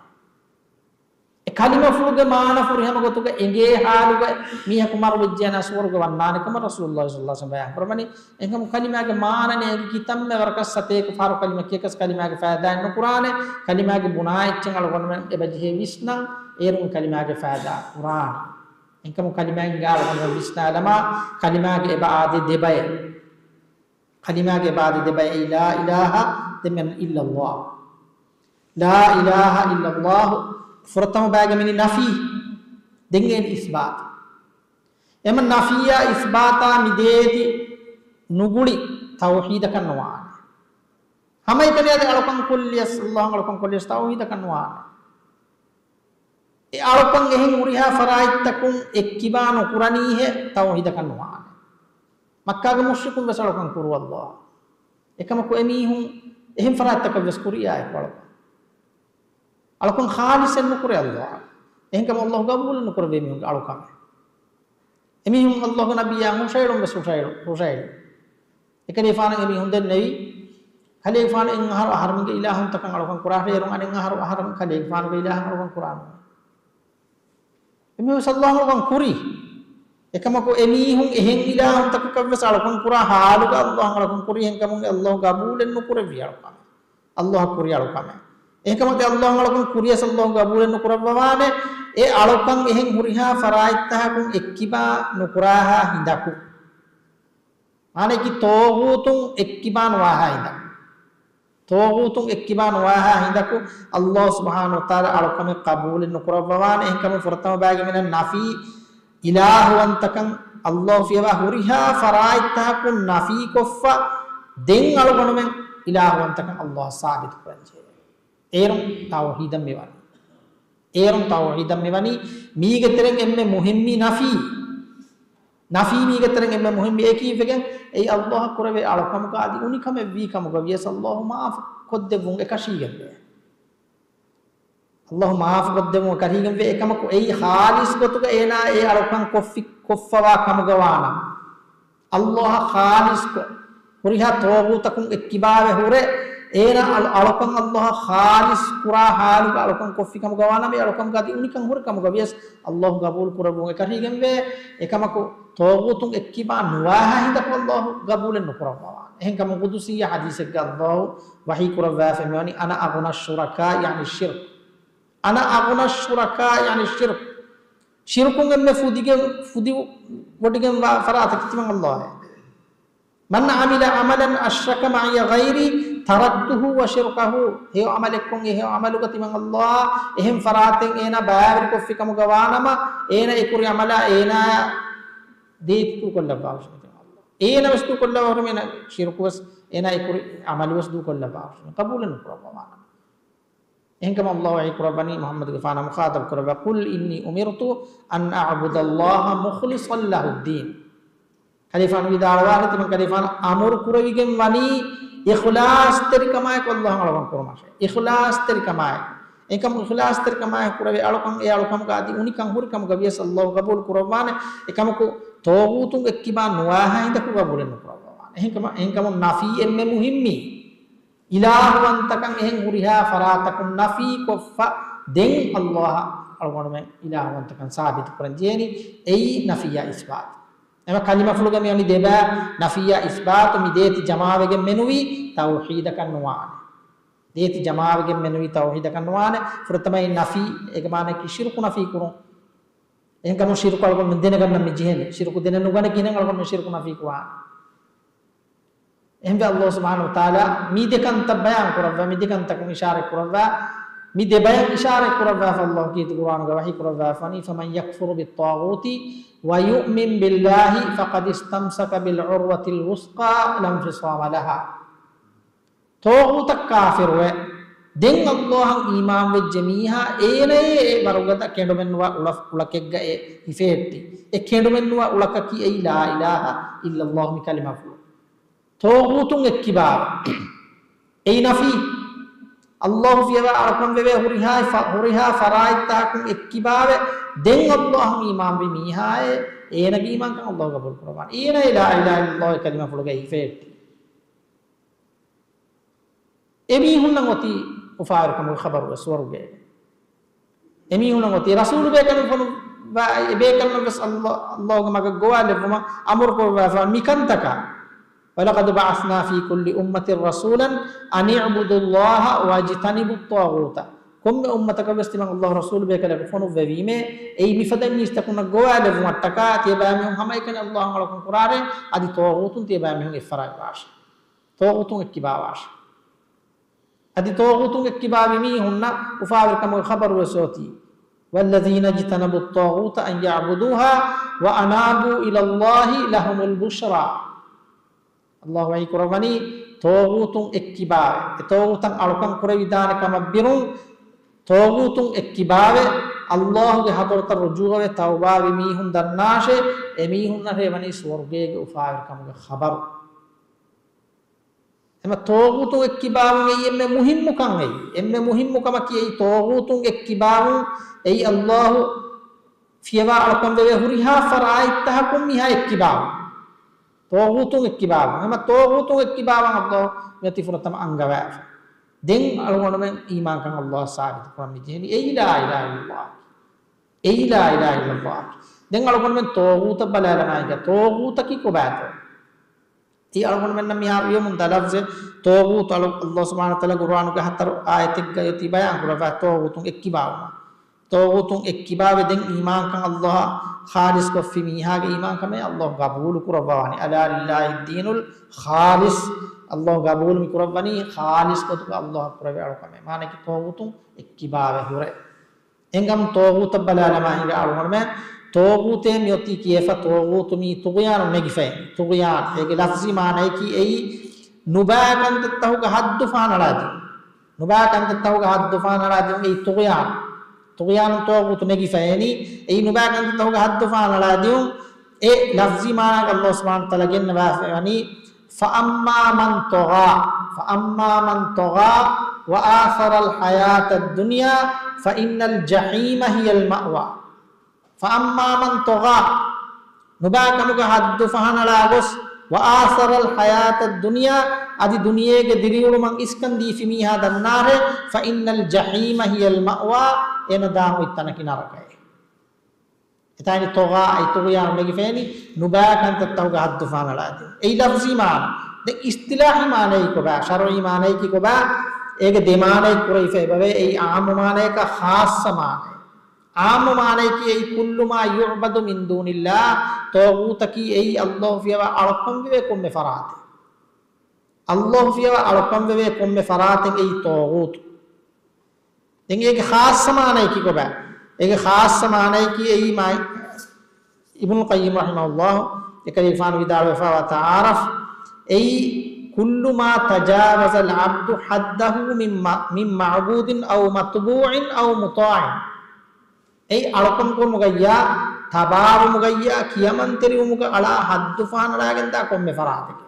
އެ ކަލިމަފުޅުގެ މާނަ ފުރިހަމަ ގޮތުގަ އެނގޭ ޙާލުގަ މީހަކު މަރުވެއްޖެ އޭނަ ސުވަރުގެ ވަންނާނެ ކަމަށް ރަސޫލުﷲ ޞައްލަﷲު ޢަލައިހި ވަސައްލަމަ ބަޔާން ކުރައްވަނީ. އެހެންކަމުން ކަލިމާގެ މާނަ ނޭނގި ކިތަންމެ ވަރަކަށް ސަތޭކަ ފަހަރު ކަލިމަ ކިޔަކަސް ކަލިމާގެ ފައިދާއެއް ނުކުރާނެ. ކަލިމާގެ ބުނާ އެއްޗެއް އަޅުގަނޑުމެން އެބަޖެހޭ ވިސްނަން، އޭރުން ކަލިމާގެ ފައިދާ ކުރާނެ. އެހެންކަމުން ކަލިމާއިން އަޅުގަނޑުމެން ވިސްނާލަމާ، ކަލިމާގެ އެބަ އާދޭ ދެބައެއް. ކަލިމާގެ އެބަ އާދޭ ދެބައެއް، ލާ އިލާހަ، ދެން މި އިއްލައްލާހު. ލާ އިލާހަ އިއްލައްލާހު ފުރަތަމަ ބައިގަ މި ނަފީ، ދެން އޭނި އިސްބާތު. އެމަ ނަފީއާ އިސްބާތާ މި ދޭތި ނުގުޅި ތައުޙީދަކަށް ނުވާނެ. ހަމައެކަނި އަދި އަޅުކަން ކޮށްލިޔަސް، އައްލާހަށް އަޅުކަން ކޮށްލިޔަސް ތައުޙީދަކަށް ނުވާނެ. އެ އަޅުކަން އެހެން ހުރިހާ ފަރާތްތަކުން އެއްކިބާ ނުކުރަނީހޭ ތައުޙީދަކަށް ނުވާނެ. މައްކާގެ މުޝްރިކުން ވެސް އަޅުކަން ކުރު އައްލާހަށް. އެކަމަކު އެމީހުން އެހެން ފަރާތްތަކަށް ވެސް ކުރިއާއެކު އަޅުކަން. އަޅުކަން ޚާލިޞެއް ނުކުރޭ އައްލާހަށް. އެހެންކަމުން އައްލާހު ގަބޫލެއް ނުކުރެވޭ މީހުންގެ އަޅުކަމެއް. އެމީހުން އައްލާހުގެ ނަބިއްޔާ ހުށައެޅުން ވެސް ހުށައެޅު-، ހުށައެޅި. އެކަލޭގެފާނަށް އެމީހުން ދެންނެވި، ކަލޭގެފާނު އެއް އަހަރު އަހަރުމެންގެ އިލާހުންތަކަށް އަޅުކަން ކުރާށޭ، އޭރުން އަނެއް އަހަރު އަހަރު ކަލޭގެފާނުގެ އިލާހަށް އަޅުކަން ކުރާނެ. އެމީހުން ވެސް އައްލާހަށް އަޅުކަން ކުރި. އެކަމަކު އެމީހުން އެހެން އިލާހުންތަކަކަށް ވެސް އަޅުކަން ކުރާ ޙާލުގަ އައްލާހަށް އަޅުކަން ކުރި. އެހެންކަމުން އައްލާހު ގަބޫލެއް ނުކުރެއްވި އަޅުކަމެއް. އައްލާހަށް ކުރި އަޅުކަމެއް. އެހެންކަމަކު އައްލާހަށް އަޅުކަން ކުރިޔަސް އައްލާހު ގަބޫލެއް ނުކުރައްވަވާނެ. އެ އަޅުކަން އެހެން ހުރިހާ ފަރާތްތަކަކުން އެއްކިބާ ނުކުރާހާ ހިނދަކު. މާނައަކީ ޠާޣޫތުން އެއްކިބާ ނުވާހާ ހިނދަކު. ޠާޣޫތުން އެއްކިބާ ނުވާހާ ހިނދަކު އައްލާހު ސުބްޙާނަހޫ ވަތަޢާލާ އަޅުކަމެއް ޤަބޫލެއް ނުކުރައްވަވާނެ. އެހެންކަމުން ފުރަތަމަ ބައިގެ މިނަށް ނަފީ، އިލާހުވަންތަކަން އައްލާހު ފިޔަވާ ހުރިހާ ފަރާތްތަކަކުން ނަފީކޮށްފަ، ދެން އަޅުގަނޑުމެން އިލާހުވަންތަކަން އައްލާހަށް ސާބިތު ކުރަން ޖެހޭ. އޭރުން ތައުޙީދަށް މިވަނީ. އޭރުން ތައުޙީދަށް މިވަނީ. މީގެ ތެރެއިން އެންމެ މުހިއްމީ ނަފީ. ނަފީ މީގެ ތެރެއިން އެންމެ މުހިއްމީ. އެކީ ވެގެން އެއީ އައްލާހަށް ކުރެވޭ އަޅުކަމުގަ އަދި އުނިކަމެއް ވީ ކަމުގަ ވިޔަސް އައްލާހު މާފު ކޮށްދެއްވުން އެކަށީގެންވޭ. އައްލާހު މާފު ކޮށްދެއްވުން އެކަށީގެންވޭ. އެކަމަކު އެއީ ޚާލިޞް ގޮތުގަ އޭނާ އެ އަޅުކަން ކޮށްފި-، ކޮށްފަވާ ކަމުގަ ވާނަމަ، އައްލާހަށް ޚާލިޞްކޮށް، ހުރިހާ ޠާޣޫތަކުން އެއްކިބާވެ ހުރެ، އޭނާ އަޅު-، އަޅުކަން އައްލާހަށް ޚާލިޞް ކުރާ ޙާލުގަ އަޅުކަން ކޮށްފި ކަމުގަ ވާނަމަ، އެ އަޅުކަމުގަ އަދި އުނިކަން ހުރި ކަމުގަ ވިޔަސް އައްލާހު ގަބޫލު ކުރެއްވުން އެކަށީގެންވޭ. އެކަމަކު، ޠާޣޫތުން އެއްކިބާ ނުވާހާ ހިނދަކު އައްލާހު ގަބޫލެއް ނުކުރައްވަވާނެ. އެހެންކަމުން ޤުދުސީ ޙަދީޘެއްގަ އައްލާހު ވަޙީ ކުރައްވާފައި މިވަނީ، "أنا أغنى الشركاء عن الشرك. أنا أغنى الشركاء عن الشرك." ޝިރުކުން އެންމެ ފުދިގެން، ފުދިވޮޑިގެން ވާ ފަރާތަކީ ތިމަން އައްލާހެއް. "من عمل عملا أشرك معي غيري تركته وشركه." ހެޔޮ ޢަމަލެއްކޮށް އެ ހެޔޮ ޢަމަލުގަ ތިމަން އައްލާހް އެހެން ފަރާތެއް އޭނާ ބައިވެރިކޮށްފި ކަމުގަ ވާނަމަ، އޭނާ އެކުރި ޢަމަލާ އޭނާ ދޭތި ދޫކޮށްލައްވާ ހުށިން ތިމަން އައްލާހް. އޭނާ ވެސް ދޫކޮށްލައްވާ ހުށިން، އޭނާ ޝިރުކު ވެސް، އޭނާ އެކުރި ޢަމަލު ވެސް ދޫކޮށްލައްވާ ހުށިން. ޤަބޫލެއް ނުކުރައްވާ ވާނަމަ. އެހެންކަމުން އައްލާހު ވަޙީ ކުރައްވަނީ މުޙައްމަދުގެފާނަށް މުޚާޠަބު ކުރައްވާ، "قل إني أمرت أن أعبد الله مخلصا له الدين." ކަލޭފާނު ވިދާޅުވާށޭ، ތިމަން ކަލޭފާނު އަމުރު ކުރެވިގެން ވަނީ އިޚްލާޞްތެރިކަމާއެކު އައްލާހަށް އަޅުކަން ކުރުމަށޭ. އިޚްލާޞްތެރިކަމާއެކު. އެކަމު އިޚްލާޞްތެރިކަމާއެކު ކުރެވޭ އަޅުކަން އެ އަޅުކަމުގަ އަދި އުނިކަން ހުރި ކަމުގަ ވިޔަސް އައްލާހު ގަބޫލު ކުރައްވާނެ. އެކަމަކު، ޠާޣޫތުން އެއްކިބާ ނުވާހާ ހިނދަކު ގަބޫލެއް ނުކުރައްވާނެ. އެހެންކަމަށް، އެހެންކަމުން ނަފީ އެންމެ މުހިއްމީ. އިލާހުވަންތަކަން އެހެން ހުރިހާ ފަރާތަކުން ނަފީ ކޮށްފަ ދެން އައްލާހަށް އަޅުގަނޑުމެން އިލާހުވަންތަކަން ސާބިތު ކުރަން ޖެހޭނީ. އެއީ ނަފީއާ އިސްބާތު. އެމަ ކަލިމަފުޅުގަ މިވަނީ ދެބައި ނަފީއާ އިސްބާތު. މި ދޭތި ޖަމާވެގެން މެނުވީ ތައުޙީދަކަށް ނުވާނެ. ދޭތި ޖަމާވެގެން މެނުވީ ތައުޙީދަކަށް ނުވާނެ. ފުރަތަމައިން ނަފީ، އޭގެ މާނައަކީ ޝިރުކު ނަފީ ކުރުން. އެހެންކަމުން ޝިރުކު އަޅުގަނޑުމެން ދެނެގަންނަން މި ޖެހޭނީ. ޝިރުކު ދެނެ ނުގަނެ ކިހިނެއް އަޅުގަނޑުމެން ޝިރުކު ނަފީ ކުރާނީ؟ އެހެންވެ، އައްލާހު ސުބްޙާނަހު ވަތަޢާލާ މި ދެ ކަންތައް ބަޔާން ކުރައްވާ، މި ދެ ކަންތަކުން އިޝާރަތް ކުރައްވާ، މި ދެ ބަޔަށް އިޝާރަތް ކުރައްވާފަ އައްލާހު ކީރިތި ޤުރްއާނުގަ ވަޙީ ކުރައްވާފަވަނީ، "فمن يكفر بالطاغوت ويؤمن بالله فقد استمسك بالعروة الوثقى لا انفصام لها." ޠާޣޫތަށް ކާފިރުވެ، ދެން އައްލާހަށް އީމާންވެއްޖެ މީހާ، އޭނައޭ އެ ވަރުގަދަ ކެނޑުމެއްނުވާ އުޅަ-، އުޅަކެއްގައޭ ހިފެހެއްޓި. އެ ކެނޑުމެއްނުވާ އުޅަކަކީ އެއީ لا إله إلا الله މި ކަލިމަފުޅު. ޠާޣޫތުން އެއްކިބާވެ. އެއީ ނަފީ. އައްލާހު ފިޔަވާ އަޅުކަން ވެވޭ ހުރިހާ ފަ-، ހުރިހާ ފަރާތްތަކަކުން އެއްކިބާވެ، ދެން އައްލާހަށް އީމާންވި މީހާއޭ، އޭނަގެ އީމާންކަން އައްލާހު ގަބޫލު ކުރައްވާނެ. އޭނައޭ لا إله إلا الله ކަލިމަފުޅުގައި ހިފެހެއްޓި. އެމީހުންނަށް އޮތީ އުފާވެރިކަމުގެ ޚަބަރުވެސް ސުވަރުގޭގެ. އެމީހުންނަށް އޮތީ ރަސޫލު ބޭކަލުން ފޮނުއްވާ، އެ ބޭކަލުންނަށްވެސް އައްލާ-، އައްލާހުގެ މަގަށް ގޮވާލެއްވުމަށް އަމުރު ކުރައްވާފަ މިކަންތަކާ. "ولقد بعثنا في كل أمة رسولا أن اعبدوا الله واجتنبوا الطاغوت." ކޮންމެ އުއްމަތަކަށްވެސް ތިމަން އައްލާހު ރަސޫލު ބޭކަލެއް ފޮނުއްވެވީމޭ، އެއީ މިފަދަ މީސްތަކުންނަށް ގޮވާލެއްވުމަށްޓަކާ، ތިޔަބައިމީހުން ހަމައެކަނި އައްލާހަށް އަޅުކަން ކުރާށޭ، އަދި ޠާޣޫތުން ތިޔަބައިމީހުން އެއްފަރާތްވާށޭ. ޠާޣޫތުން އެއްކިބާވާށޭ. އަދި ޠާޣޫތުން އެއްކިބާވި މީހުންނަށް އުފާވެރިކަމުގެ ޚަބަރުވެސް އޮތީ. "والذين اجتنبوا الطاغوت أن يعبدوها وأنابوا إلى الله لهم البشرى." އައްލާހު ވަޙީ ކުރައްވަނީ، ޠާޣޫތުން އެއްކިބާވެ، އެ ޠާޣޫތަށް އަޅުކަން ކުރެވިދާނެ ކަމަށް ބިރުން، ޠާޣޫތުން އެއްކިބާވެ، އައްލާހުގެ ޙަޟްރަތަށް ރުޖޫޢަވެ ތައުބާވި މީހުން ދަންނާށޭ، އެމީހުންނަށޭ ވަނީ ސުވަރުގޭގެ އުފާވެރިކަމުގެ ޚަބަރު. އެމަ ޠާޣޫތުން އެއްކިބާވުން އެއީ އެންމެ މުހިއްމު ކަން އެއީ. އެންމެ މުހިއްމު ކަމަކީ އެއީ ޠާޣޫތުން އެއްކިބާވުން އެއީ އައްލާހު ފިޔަވާ އަޅުކަން ވެވޭ ހުރިހާ ފަރާތްތަކަކުން މީހާ އެއްކިބާވުން. ޠާޣޫތުން އެއްކިބާވުން. އެމަ ޠާޣޫތުން އެއްކިބާވަން އައްލާހު މިއޮތީ ފުރަތަމަ އަންގަވާފަ. ދެން އަޅުގަނޑުމެން އީމާންކަން އައްލާހަށް ސާބިތު ކުރަން މި ޖެހެނީ. އެއީ لا إله إلا الله. އެއީ لا إله إلا الله. ދެން އަޅުގަނޑުމެން ޠާޣޫތަށް ބަލާލަމާއިގަ ޠާޣޫތަކީ ކޮބާތޯ؟ އެއީ އަޅުގަނޑުމެންނަށް މިހާރު ވިޔަމުން ދަ ލަފްޒެއް ޠާޣޫތު އަޅު-، އައްލާހު ސުބްޙާނަހު ވަތަޢާލާގެ ޤުރްއާނުގެ ހަތަރު އާޔަތެއްގައި އޮތީ ބަޔާން ކުރައްވާ ޠާޣޫތުން އެއްކިބާވުމަށް. ޠާޣޫތުން އެއްކިބާވެ ދެން އީމާންކަން އައްލާހަށް ޚާލިޞް ކޮށްފި މީހާގެ އީމާންކަމެއް އައްލާހު ގަބޫލު ކުރައްވަވާނެ. ألا لله الدين الخالص. އައްލާހު ގަބޫލު މި ކުރައްވަނީ ޚާލިޞް ގޮތުގަ އައްލާހަށް ކުރެވޭ އަޅުކަމެއް. މާނައަކީ ޠާޣޫތުން އެއްކިބާވެ ހުރެ. އެންގަމު ޠާޣޫތަށް ބަލާލަމާ ހިނގާ އަޅުގަނޑުމެން ޠާޣޫތޭ މިއޮތީ ކިޔޭފަ؟ ޠާޣޫތު މީ ޠުޣުޔާނު ނެގިފައި. ޠުޣުޔާން އޭގެ ލަފްޒީ މާނައަކީ އެއީ ނުބައި ކަންތައްތަހުގަ ޙައްދު ފަހަނަޅާ ދިޔުން. ނުބައި ކަންތައްތަހުގަ ޙައްދު ފަހަނަޅާ ދިޔުން އެއީ ޠުޣުޔާން. ޠުޣުޔާނު ޠާޣޫތު ނެގިފައި. އެއީ ނުބައި ކަންތައްތަހުގަ ޙައްދު ފަހަނަޅާ ދިޔުން. އެ ލަފްޒީ މާނައަކަށް އައްލާހު ސުބްޙާނަހު ވަތަޢާލާ ގެންނަވާފައި ވަނީ، فأما من طغى، فأما من طغى وآثر الحياة الدنيا فإن الجحيم هي المأوى. فأما من طغى، ނުބައި ކަމުގަ ޙައްދު ފަހަނަޅާ ގޮސް، وآثر الحياة الدنيا، އަދި ދުނިޔޭގެ ދިރިއުޅުމަށް އިސްކަން ދީފި މީހާ ދަންނާހޭ، فإن الجحيم هي المأوى، އޭނަ ދާން އޮތް ތަނަކީ ނަރަކައޭ. އެތާނީ ޠަޣާ، އެ ޠުޣުޔާން ނެގިފައިނީ ނުބައި ކަންތައްތަކުގަ ހައްދު ފާނަޅާދިން. އެއީ ލަފްޒީ މާނަ. ދެން އިޞްޠިލާޙީ މާނައީ ކޮބާ؟ ޝަރުޢީ މާނައަކީ ކޮބާ؟ އޭގެ ދެ މާނައެއް ކުރެވިފަ އެބަވޭ. އެއީ ޢާއްމު މާނަޔަކާ ޚާއްޞަ މާނައެއް. ޢާއްމު މާނައަކީ އެއީ كل ما يعبد من دون الله، ޠާޣޫތަކީ އެއީ ﷲ ފިޔަވާ އަޅުކަންވެވޭ ކޮންމެ ފަރާތެއް. ﷲ ފިޔަވާ އަޅުކަންވެވޭ ކޮންމެ ފަރާތެއް އެއީ ޠާޣޫތު. ދެން އޭގެ ޚާއްޞަ މާނައަކީ ކޮބާ؟ އޭގެ ޚާއްޞަ މާނައަކީ އެއީ މާ، އިބްނުލް ޤައްޔިމް ރަޙިމަހުﷲ އެކަލޭގެފާނު ވިދާޅުވެފައިވާ تعارف، އެއީ كل ما تجاوز العبد حده من م-، من معبود أو متبوع أو مطاع. އެއީ އަޅުކަން ކުރުމުގައްޔާ، ތަބާވުމުގައްޔާ، ކިޔަމަންތެރިވުމުގަ އަޅާ ހައްދު ފަހަނަޅާގެންދާ ކޮންމެ ފަރާތެކޭ.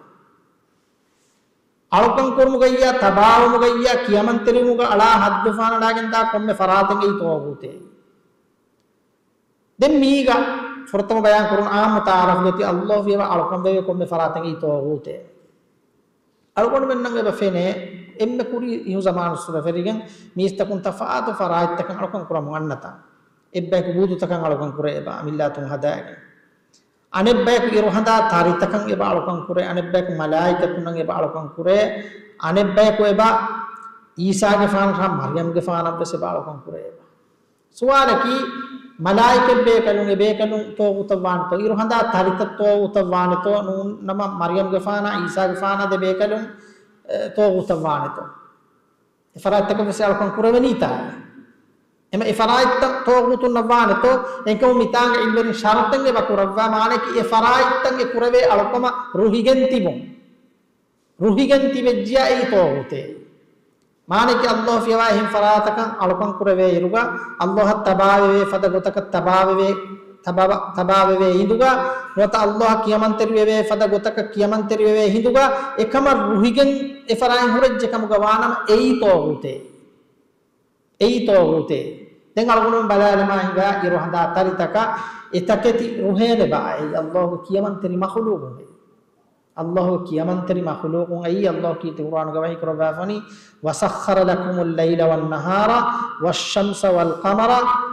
އަޅުކަން ކުރުމުގައްޔާ، ތަބާވުމުގައްޔާ، ކިޔަމަންތެރިވުމުގަ އަޅާ ހައްދު ފަހަނަޅާގެންދާ ކޮންމެ ފަރާތެއް އެއީ ޠާޣޫތޭ. ދެން މީގަ ފުރަތަމަ ބަޔާން ކުރުން ޢާއްމު ތަޢާރަފްގަ އޮތީ ﷲ ފިޔަވާ އަޅުކަންވެވޭ ކޮންމެ ފަރާތެއް އެއީ ޠާޣޫތޭ. އަޅުގަނޑުމެންނަށް އެބަ ފެނޭ، އެންމެ ކުރީ އިހު ޒަމާނުއްސުރެ ފެށިގެން މީސްތަކުން ތަފާތު ފަރާތްތަކަށް އަޅުކަން ކުރަމުން އަންނަތާ. އެއްބަޔަކު ބޫދުތަކަށް އަޅުކަން ކުރޭ އެބަ މިއްލާތުން ހަދާގެން. އަނެއްބަޔަކު އިރުހަނދާ ތަރިތަކަށް އެބަ އަޅުކަން ކުރޭ، އަނެއްބަޔަކު މަލާއިކަތުންނަށް އެބަ އަޅުކަން ކުރޭ، އަނެއްބަޔަކު އެބަ އީސާގެފާނަށާ މަރްޔަމްގެފާނަށްވެސް އެބަ އަޅުކަން ކުރޭ އެބަ. ސުވާލަކީ، މަލާއިކަތް ބޭކަލުން އެ ބޭކަލުން ޠާޣޫތަށް ވާނެތޯ؟ އިރުހަނދާ ތަރިތައް ޠާޣޫތަށް ވާނެތޯ؟ ނޫން ނަމަ މަރްޔަމްގެފާނާ އީސާގެފާނާ ދެ ބޭކަލުން، އެ، ޠާޣޫތަށް ވާނެތޯ؟ އެ ފަރާތްތަކަށް ވެސް އަޅުކަން ކުރެވެނީތާ؟ އެމަ އެ ފަރާތްތައް ޠާޣޫތުންނަށް ވާނެތޯ؟ އެކަމު މިތާނގަ ޢިލްމުވެރިން ޝަރުޠެއް އެބަ ކުރައްވާ، މާނައަކީ އެ ފަރާތްތައް އެ ކުރެވޭ އަޅުކަމަށް ރުހިގެން ތިބުން. ރުހިގެން ތިބެއްޖިޔާ އެއީ ޠާޣޫތޭ. މާނައަކީ ﷲ ފިޔަވާ އެހެން ފަރާތަކަށް އަޅުކަން ކުރެވޭ އިރުގަ، ﷲ އަށް ތަބާވެވޭ ފަދަ ގޮތަކަށް ތަބާވެވޭ، ތަބާ، ތަބާވެވޭ ހިނދުގަ، ނުވަތަ ﷲ އަށް ކިޔަމަންތެރިވެވޭ ފަދަ ގޮތަކަށް ކިޔަމަންތެރިވެވޭ ހިނދުގަ، އެކަމަށް ރުހިގެން އެ ފަރާތް ހުރެއްޖެ ކަމުގަ ވާނަމަ އެއީ ޠާޣޫތޭ. އެއީ ޠާޣޫތޭ. ދެން އަޅުގަނޑުމެން ބަލާލަމާ ހިނގާ އިރުހަނދާ ތަރިތަކަށް އެތަކެތި ރުހޭނެބާ އެއީ ﷲ ގެ ކިޔަމަންތެރި މަޚުލޫޤުން އެއީ. ﷲ ގެ ކިޔަމަންތެރި މަޚުލޫޤުން އެއީ. ﷲ ކީރިތި ޤުރްއާނުގަ ވަޙީ ކުރައްވާފަނީ، وسخر لكم الليل والنهار والشمس والقمر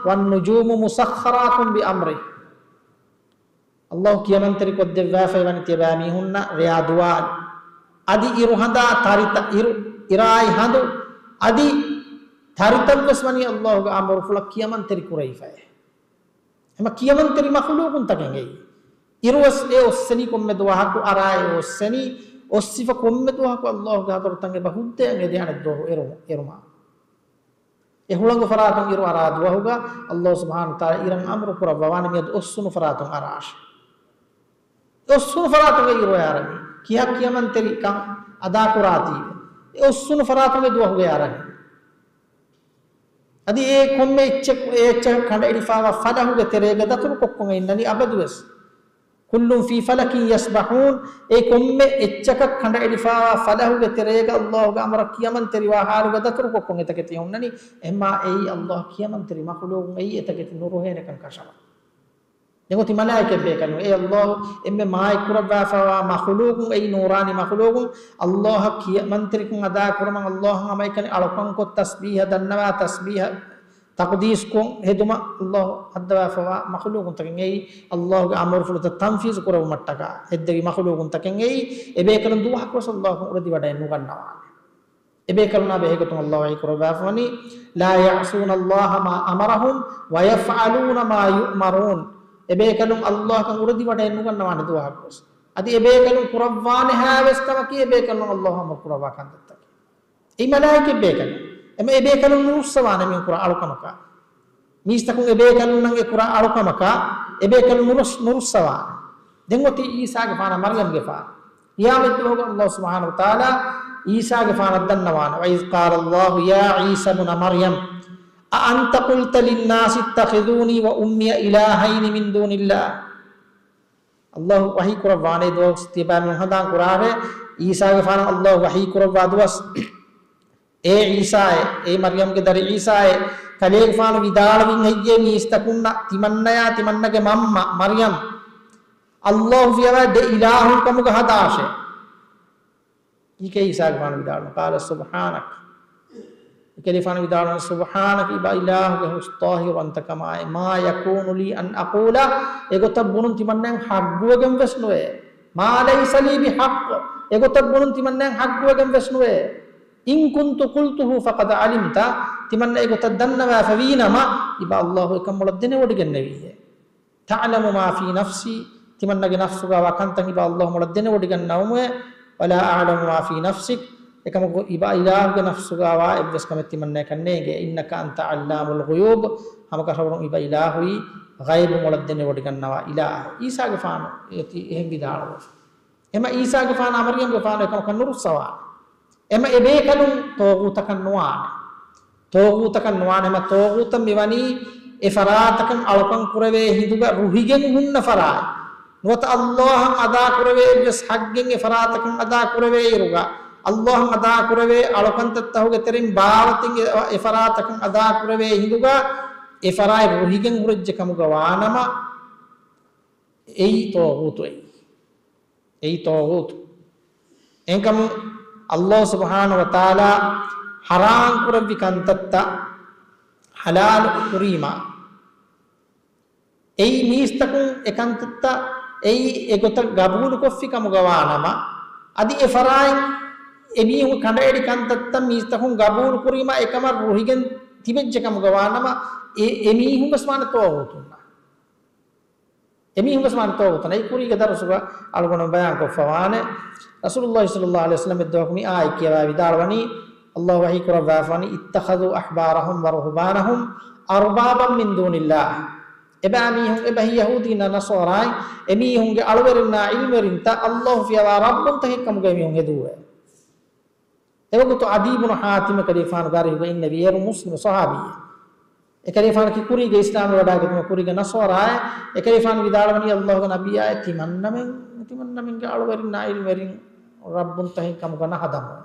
والنجوم مسخرات بأمره. ﷲ ކިޔަމަންތެރި ކޮށްދެއްވާފައި ވަނީ ތިޔަބައިމީހުންނަށް ރެޔާ ދުވާލު، އަދި އިރުހަނދާ ތަރިތައް، އިރު، އިރާއި ހަނދު، އަދި ތަރިތައްވެސް ވަނީ ﷲ ގެ އަމުރުފުޅަށް ކިޔަމަންތެރި ކުރެވިފައޭ. އެމަ ކިޔަމަންތެރި މަޚުލޫޤުންތަކެއް އެއީ. އިރުވެސް އެ އޮއްސެނީ ކޮންމެ ދުވަހަކު، އަރާ އެ އޮއްސެނީ، އޮއްސިފަ ކޮންމެ ދުވަހަކު ﷲ ގެ ޙަޟްރަތަށް އެބަ ހުއްދައަށް އެދޭ އަނެއް ދުވަހު އެރުމަށް. އެ ހުޅަނގު ފަރާތުން އިރު އަރާ ދުވަހުގަ ﷲ ސުބްޙާނަހޫ ވަތަޢާލާ އިރަށް އަމުރު ކުރައްވަވާނެ މިއަދު އޮއްސުނު ފަރާތުން އަރާށޭ. އެ އޮއްސުނު ފަރާތުން އިރު އަރަނީ. ކިހާ ކިޔަމަންތެރިކަން އަދާކުރާތީވެ. އެ އޮއްސުނު ފަރާތުން އެ ދުވަހުގަ އަރަނީ. އަދި އެ ކޮންމެ އެއްޗެއް، އެ އެއްޗަކަށް ކަނޑައެޅިފައިވާ ފަލަހުގެ ތެރޭގަ ދަތުރު ކޮށްކޮށް އިންނަނީ އަބަދުވެސް. كل في فلك يسبحون. އެ ކޮންމެ އެއްޗަކަށް ކަނޑައެޅިފައިވާ ފަލަހުގެ ތެރޭގަ ﷲ ގެ އަމުރަށް ކިޔަމަންތެރިވާ ޙާލުގަ ދަތުރު ކޮށްކޮށް އެތަކެތި ހުންނަނީ. އެހެންމާ އެއީ ﷲ ކިޔަމަންތެރި މަޚުލޫޤުން އެއީ އެތަކެތި ނުރުހޭނެކަން ކަށަވަރު. ދެން އޮތީ މަލާއިކަތް ބޭކަލުން. އެ ﷲ އެންމެ މާތް ކުރައްވާފައިވާ މަޚުލޫޤުން އެއީ ނޫރާނީ މަޚުލޫޤުން. ﷲ އަށް ކިޔަމަންތެރިކަން އަދާކުރުމަށް ﷲ އަށް އަމައިކަނި އަޅުކަންކޮށް ތަސްބީޙަ ދަންނަވާ ތަސްބީޙަ ތަޤްދީސްކޮށް ހެދުމަށް ﷲ ހައްދަވާފައިވާ މަޚުލޫޤުންތަކެއް އެއީ. ﷲ ގެ އަމުރުފުޅުތައް ތަންފީޒު ކުރެވުމަށްޓަކާ ހެއްދެވި މަޚުލޫޤުންތަކެއް އެއީ. އެބޭކަލުން ދުވަހަކުވެސް ﷲ އަށް އުރެދިވަޑައެއް ނުގަންނަވާނެ. އެބޭކަލުންނާ ބެހޭގޮތުން ﷲ ވަޙީ ކުރައްވާފަވަނީ، لا يعصون الله ما أمرهم ويفعلون ما يؤمرون. އެބޭކަލުން ﷲ އަށް އުރެދިވަޑައެއް ނުގަންނަވާނެ ދުވަހަކުވެސް. އަދި އެބޭކަލުން ކުރައްވާނެހާވެސް ކަމަކީ އެބޭކަލުން ﷲ އަށް އަމުރު ކުރައްވާ ކަންތައްތަކެއް. އެއީ މަލާއިކަތް ބޭކަލުން. އެމަ އެބޭކަލުން ނުރުއްސަވާނެ މި ކުރާ އަޅުކަމަކަށް. މީސްތަކުން އެބޭކަލުންނަށް އެ ކުރާ އަޅުކަމަކަށް އެބޭކަލުން ނުރުއްސަ، ނުރުއްސަވާނެ. ދެން އޮތީ އީސާގެފާނާ މަރްޔަމްގެފާނާ. ޤިޔާމަތްދުވަހުގަ ﷲ ސުބްޙާނަހޫ ވަތަޢާލާ ޢީސާގެފާނަށް ދަންނަވާނެ، وإذ قال الله يا عيسى ابن مريم أأنت قلت للناس اتخذوني وأمي إلهين من دون الله. ﷲ ވަޙީ ކުރައްވާނެ ދުވަސް ތިބާ މި ހަނދާން ކުރާށޭ، ޢީސާގެފާނަށް ﷲ ވަޙީ ކުރައްވާ ދުވަސް. އޭ ޢީސާއޭ، އޭ މަރްޔަމްގެ ދަރި ޢީސާއޭ، ކަލޭގެފާނު ވިދާޅުވިން ހެއްޔޭ މީސްތަކުންނަށް، ތިމަންނަޔާ ތިމަންނަގެ މަންމަ މަރްޔަމް، ﷲ ފިޔަވާ ދެ އިލާހުން ކަމުގަ ހަދާށޭ. އީކޭ ޢީސާގެފާނު ވިދާޅުވި، قال سبحانك. އެކަލޭފާނު ވިދާޅުވި، سبحانك، އިބަ އިލާހުގެ ހުސް، طاهر أنت كما، ما يكون لي أن أقول، އެގޮތަށް ބުނުން ތިމަންނައަށް ޙައްޤުވެގެން ވެސް ނުވޭ. ما ليس لي بحق، އެގޮތަށް ބުނުން ތިމަންނައަށް ޙައްޤުވެގެން ވެސް ނުވޭ. إن كنت قلته فقد علمت، ތިމަންނަ އެގޮތަށް ދަންނަވާފަ ވީނަމަ، އިބަ ﷲ އެކަން މޮޅަށް ދެނެވޮޑިގެންނެވީހޭ. تعلم ما في نفسي، ތިމަންނަގެ ނަފްސުގަވާ ކަންތައް އިބަ ﷲ މޮޅަށް ދެނެވޮޑިގަންނަވަމުވެ. ولا أعلم ما في نفسك، އެކަމަކު އިބަ އިލާހުގެ ނަފްސުގަވާ އެއްވެސް ކަމެއް ތިމަންނައަކަށް ނޭނގެ. إنك أنت علام الغيوب، ހަމަކަށަވަރުން އިބަ އިލާހުއީ ޣައިބު މޮޅަށް ދެނެވޮޑިގަންނަވާ އިލާހު. ޢީސާގެފާނު އޭތި އެހެން ވިދާޅުވެފަ. އެމަ ޢީސާގެފާނާ މަރްޔަމްގެފާނު އެކަމަކަށް ނުރުއްސަވާނެ. އެމަ އެބޭކަލުން ޠާޣޫތަކަށް ނުވާނެ. ޠާޣޫތަކަށް ނުވާނެ. އެމަ ޠާޣޫތަށް މިވަނީ އެ ފަރާތަކަށް އަޅުކަން ކުރެވޭ ހިނދުގަ ރުހިގެން ހުންނަ ފަރާތް. ނުވަތަ ﷲ އަށް އަދާ ކުރެވޭ އެއްވެސް ޙައްޤެއް އެ ފަރާތަކަށް އަދާ ކުރެވޭއިރުގަ، ﷲ އަށް އަދާ ކުރެވޭ އަޅުކަންތައްތަހުގެ ތެރެއިން ބާވަތެއް އެ، އެ ފަރާތަކަށް އަދާ ކުރެވޭ ހިނދުގަ އެ ފަރާތް ރުހިގެން ހުރެއްޖެ ކަމުގަ ވާނަމަ، އެއީ ޠާޣޫތު އެއީ. އެއީ ޠާޣޫތު. އެހެންކަމުން ﷲ ސުބްޙާނަހޫ ވަތަޢާލާ ޙަރާމް ކުރެއްވި ކަންތައްތައް ޙަލާލު ކުރީމާ، އެއީ މީސްތަކުން އެ ކަންތައްތައް އެއީ އެގޮތަށް ގަބޫލުކޮށްފި ކަމުގަ ވާނަމަ، އަދި އެ ފަރާތް އެމީހުން ކަނޑައެޅި ކަންތައްތައް މީސްތަކުން ގަބޫލު ކުރީމާ އެކަމަށް ރުހިގެން ތިބެއްޖެ ކަމުގަ ވާނަމަ، އެ، އެމީހުން ވެސް ވާނެ ޠާޣޫތުންނާ. އެމީހުން ވެސް ވާނެ ޠާޣޫތުންނާ. އެ ކުރީގެ ދަރުސުގަ އަޅުގަނޑު ބަޔާންކޮށްފަވާނެ. ރަސޫލުﷲ ޞައްލަﷲު ޢަލައިހި ވަސައްލަމް އެއްދުވަހަކު މި އާޔަތް ކިޔަވާ ވިދާޅުވަނީ، ﷲ ވަޙީ ކުރައްވާފަވަނީ، اتخذوا أحبارهم ورهبانهم أربابا من دون الله. އެބައިމީހުން، އެބަހީ ޔަހޫދީންނާ ނަޞާރާއިން، އެމީހުންގެ އަޅުވެރިންނާ ޢިލްމުވެރިންތައް ﷲ ފިޔަވާ ރައްބުންތަކެއް ކަމުގައި މީހުން ހެދުއްވައޭ. އެވަގުތު ޢަދީ ބުނު ޙާތިމް އެކަލޭފާނުގެ އަރިހުގަ އިންނެވި، އޭރު މުސްލިމު ޞަޙާބީއެއް. އެކަލޭފާނަކީ ކުރީގެ އިސްލާމްވެވަޑައިގަތުމަށް ކުރީގެ ނަޞާރާއެއް. އެކަލޭފާނު ވިދާޅުވަނީ ﷲގެ ނަބިއްޔާއޭ، ތިމަންނަމެން، ތިމަންނަމެންގެ އަޅުވެރިންނާ ޢިލްމުވެރިން ރައްބުންތަކެއް ކަމުގަ ނަހަދަމުވެ.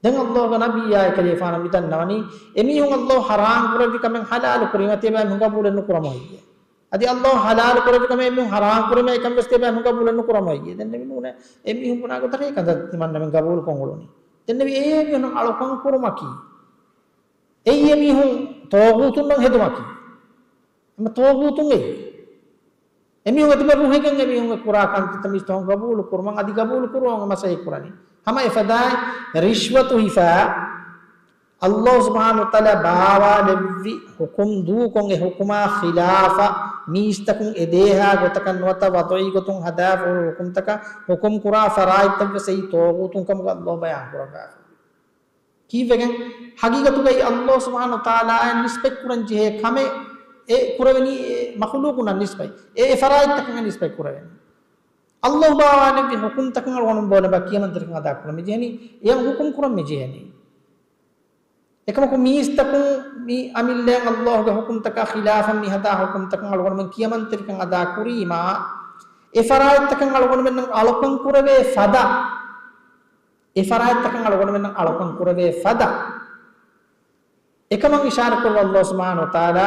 ދެން ﷲގެ ނަބިއްޔާ އެކަލޭފާނަށް މިދަންނަވަނީ، އެމީހުން ﷲ ޙަރާމް ކުރެއްވި ކަމެއް ޙަލާލު ކުރީމަ ތިޔަބައިމީހުން ގަބޫލެއް ނުކުރަމު ހެއްޔޭ؟ އަދި ﷲ ޙަލާލު ކުރެއްވި ކަމެއް އެމީހުން ޙަރާމް ކުރީމަ އެކަން ވެސް ތިޔަބައިމީހުން ގަބޫލެއް ނުކުރަމު ހެއްޔޭ؟ ދެން ނަބީ ނޫނޭ، އެމީހުން ބުނާ ގޮތަށް އެކަން ތިމަންނަމެން ގަބޫލުކޮށް އުޅުނީ. ދެން ނަބީ އެ އެމީހުން އަޅުކަން ކުރުމަކީ. އެއީ އެމީހުން ޠާޣޫތުންނަށް ހެދުމަކީ. އެމަ ޠާޣޫތުން އެއީ. އެމީހުން އެތިބެ ރުހިގެން އެމީހުންގެ ކުރާ ކަންތައްތައް މީސްތަކުން ގަބޫލު ކުރުމަށް އަދި ގަބޫލު ކުރުވަން މަސައްކަތް ކުރަނީ. ހަމަ އެފަދައިން ރިޝްވަތު ހިފާ، ﷲ ސުބްޙާނަހޫ ވަތަޢާލާ ބާވާލެއްވި ޙުކުމް ދޫކޮށް އެ ޙުކުމާ ޚިލާފަށް މީސްތަކުން އެދޭހާ ގޮތަކަށް ނުވަތަ ވަޟުޢީ ގޮތުން ހަދާފަ ހުރި ޙުކުމްތަކަށް ޙުކުމް ކުރާ ފަރާތްތައް ވެސް އެއީ ޠާޣޫތުން ކަމުގަ ﷲ ބަޔާން ކުރައްވާފަ. ކީއްވެގެން؟ ޙަޤީޤަތުގައި ﷲ ސުބްޙާނަހޫ ވަތަޢާލާއަށް ނިސްބަތް ކުރަން ޖެހޭ ކަމެއް އެ ކުރެވެނީ އެ މަޚުލޫޤުންނަށް ނިސްބަތް، އެ، އެ ފަރާތްތަކަށް ނިސްބަތް ކުރެވެނީ. ﷲ ބާވާލެއްވި ޙުކުމްތަކަށް އަޅުގަނޑު ބޯނަބަ ކިޔަމަންތެރިކަން އަދާ ކުރަން މި ޖެހެނީ، އެ ޙުކުމް ކުރަން މި ޖެހެނީ. އެކަމަކު މީސްތަކުން މި އަމިއްލައަށް ﷲގެ ޙުކުމްތަކާ ޚިލާފަށް މި ހަދާ ޙުކުމްތަކަށް އަޅުގަނޑުމެން ކިޔަމަންތެރިކަން އަދާ ކުރީމާ، އެ ފަރާތްތަކަށް އަޅުގަނޑުމެންނަށް އަޅުކަން ކުރެވޭ ފަދަ، އެ ފަރާތްތަކަށް އަޅުގަނޑުމެންނަށް އަޅުކަން ކުރެވޭ ފަދަ. އެކަމަށް އިޝާރަތް ކުރައްވާ ﷲ ސުބްޙާނަހޫ ވަތަޢާލާ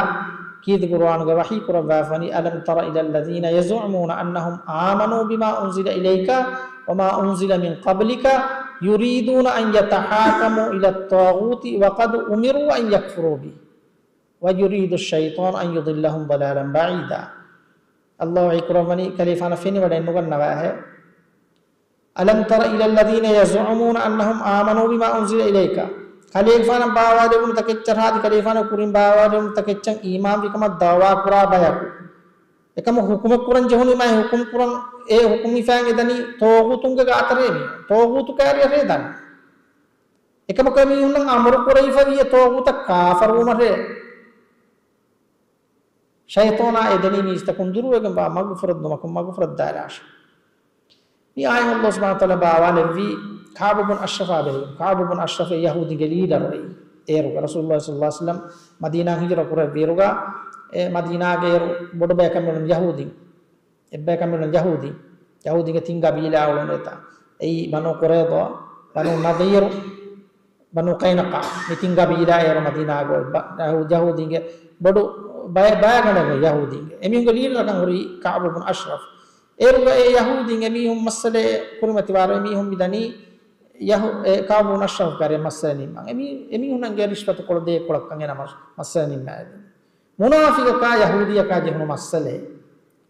ކީރިތި ޤުރުއާނުގަ ވަޙީ ކުރައްވާފަނީ، ألم تر إلى الذين يزعمون أنهم آمنوا بما أنزل إليك وما أنزل من قبلك يريدون أن يتحاكموا إلى الطاغوت وقد أمروا أن يكفروا به ويريد الشيطان أن يضلهم ضلالا بعيدا. ﷲ ވަޙީ ކުރައްވަނީ ކަލޭފާނަށް ފެނިވަޑައެއް ނުގަންނަވާހޭ. ألم تر إلى الذين يزعمون أنهم آمنوا بما أنزل إليك. ކަލޭގެފާނަށް ބާވާލެވުނު ތަކެއްޗަށް ހާދަ، ކަލޭގެފާނަށް ކުރިން ބާވާލެވުނު ތަކެއްޗަށް އީމާންވި ކަމަށް ދަޢުވާ ކުރާ ބަޔަކު، އެކަމަކު ޙުކުމެއް ކުރަން ޖެހުނީމާ އެ ޙުކުމް ކުރަން، އެ ޙުކުމް ހިފައިގެން އެދަނީ ޠާޣޫތުންގެ ގާތަށޭ މީ. ޠާޣޫތު ކައިރިއަށޭ ދަނީ. އެކަމަކު އެމީހުންނަށް އަމުރު ކުރެވިފަވީ އެ ޠާޣޫތަށް ކާފަރުވުމަށޭ. ޝައިޠާނާ އެދެނީ މީސްތަކުން ދުރުވެގެންވާ މަގުފުރަށް ނުވަކުން މަގުފުރަށް ދާލާށޭ. މި އާޔަތް ﷲ ސުބްޙާނަހޫ ވަތަޢާލާ ބާވާލެއްވީ ކަޢުބު ބުން އަޝްރަފާ ބެހޭ. ކަޢުބު ބުން އަޝްރަފް އެ ޔަހޫދީންގެ ލީޑަރު އެއީ. އޭރުގަ ރަސޫލުﷲ ޞައްލަﷲު ޢަލައިހި ވަސައްލަމް މަދީނާ ހިޖުރަ ކުރެއްވިއިރުގަ އެ މަދީނާގެ އޭރު ބޮޑު ބަޔަކަށް މިއުޅުނު ޔަހޫދީން. އެއްބަޔަކަށް މިއުޅުނު ޔަހޫދީން. ޔަހޫދީންގެ ތިން ގަބީލާ އުޅުނު އެތާ. އެއީ ބަނޫ ޤުރައިޟާ، ބަނޫ ނަޟީރު، ބަނޫ ޤައިނުޤާޢު، މި ތިން ގަބީލާ އޭރު މަދީނާގަ އޮތް ބަ-، ޔަހޫ-، ޔަހޫދީންގެ ބޮޑު ބައެއް، ބައެއް ގަނޑެއް އޮތް ޔަހޫދީންގެ. އެމީހުންގެ ލީޑަރަކަށް ހުރީ ކަޢުބު ބުން އަޝްރަފް. އޭރުގަ އެ ޔަހޫދީން އެމީހުން މައްސަލައެއް ކުރިމަތިވާރު އެމީހުން މިދަނީ ޔަހު-، އެ ކަޢުބު ބުން އަޝްރަފް ކާރި މައްސަލަ ނިންމަން. އެމީ-، އެމީހުންނަށް ގެ ރިޝްވަތުކޮޅު ދޭ ކޮޅަށްކަން އޭނަ މަ-، މައްސަލަ ނިންމާ ދެނީ. މުނާފިގަކާ ޔަހޫދީއަކާ ޖެހުނު މައްސަލައެއް.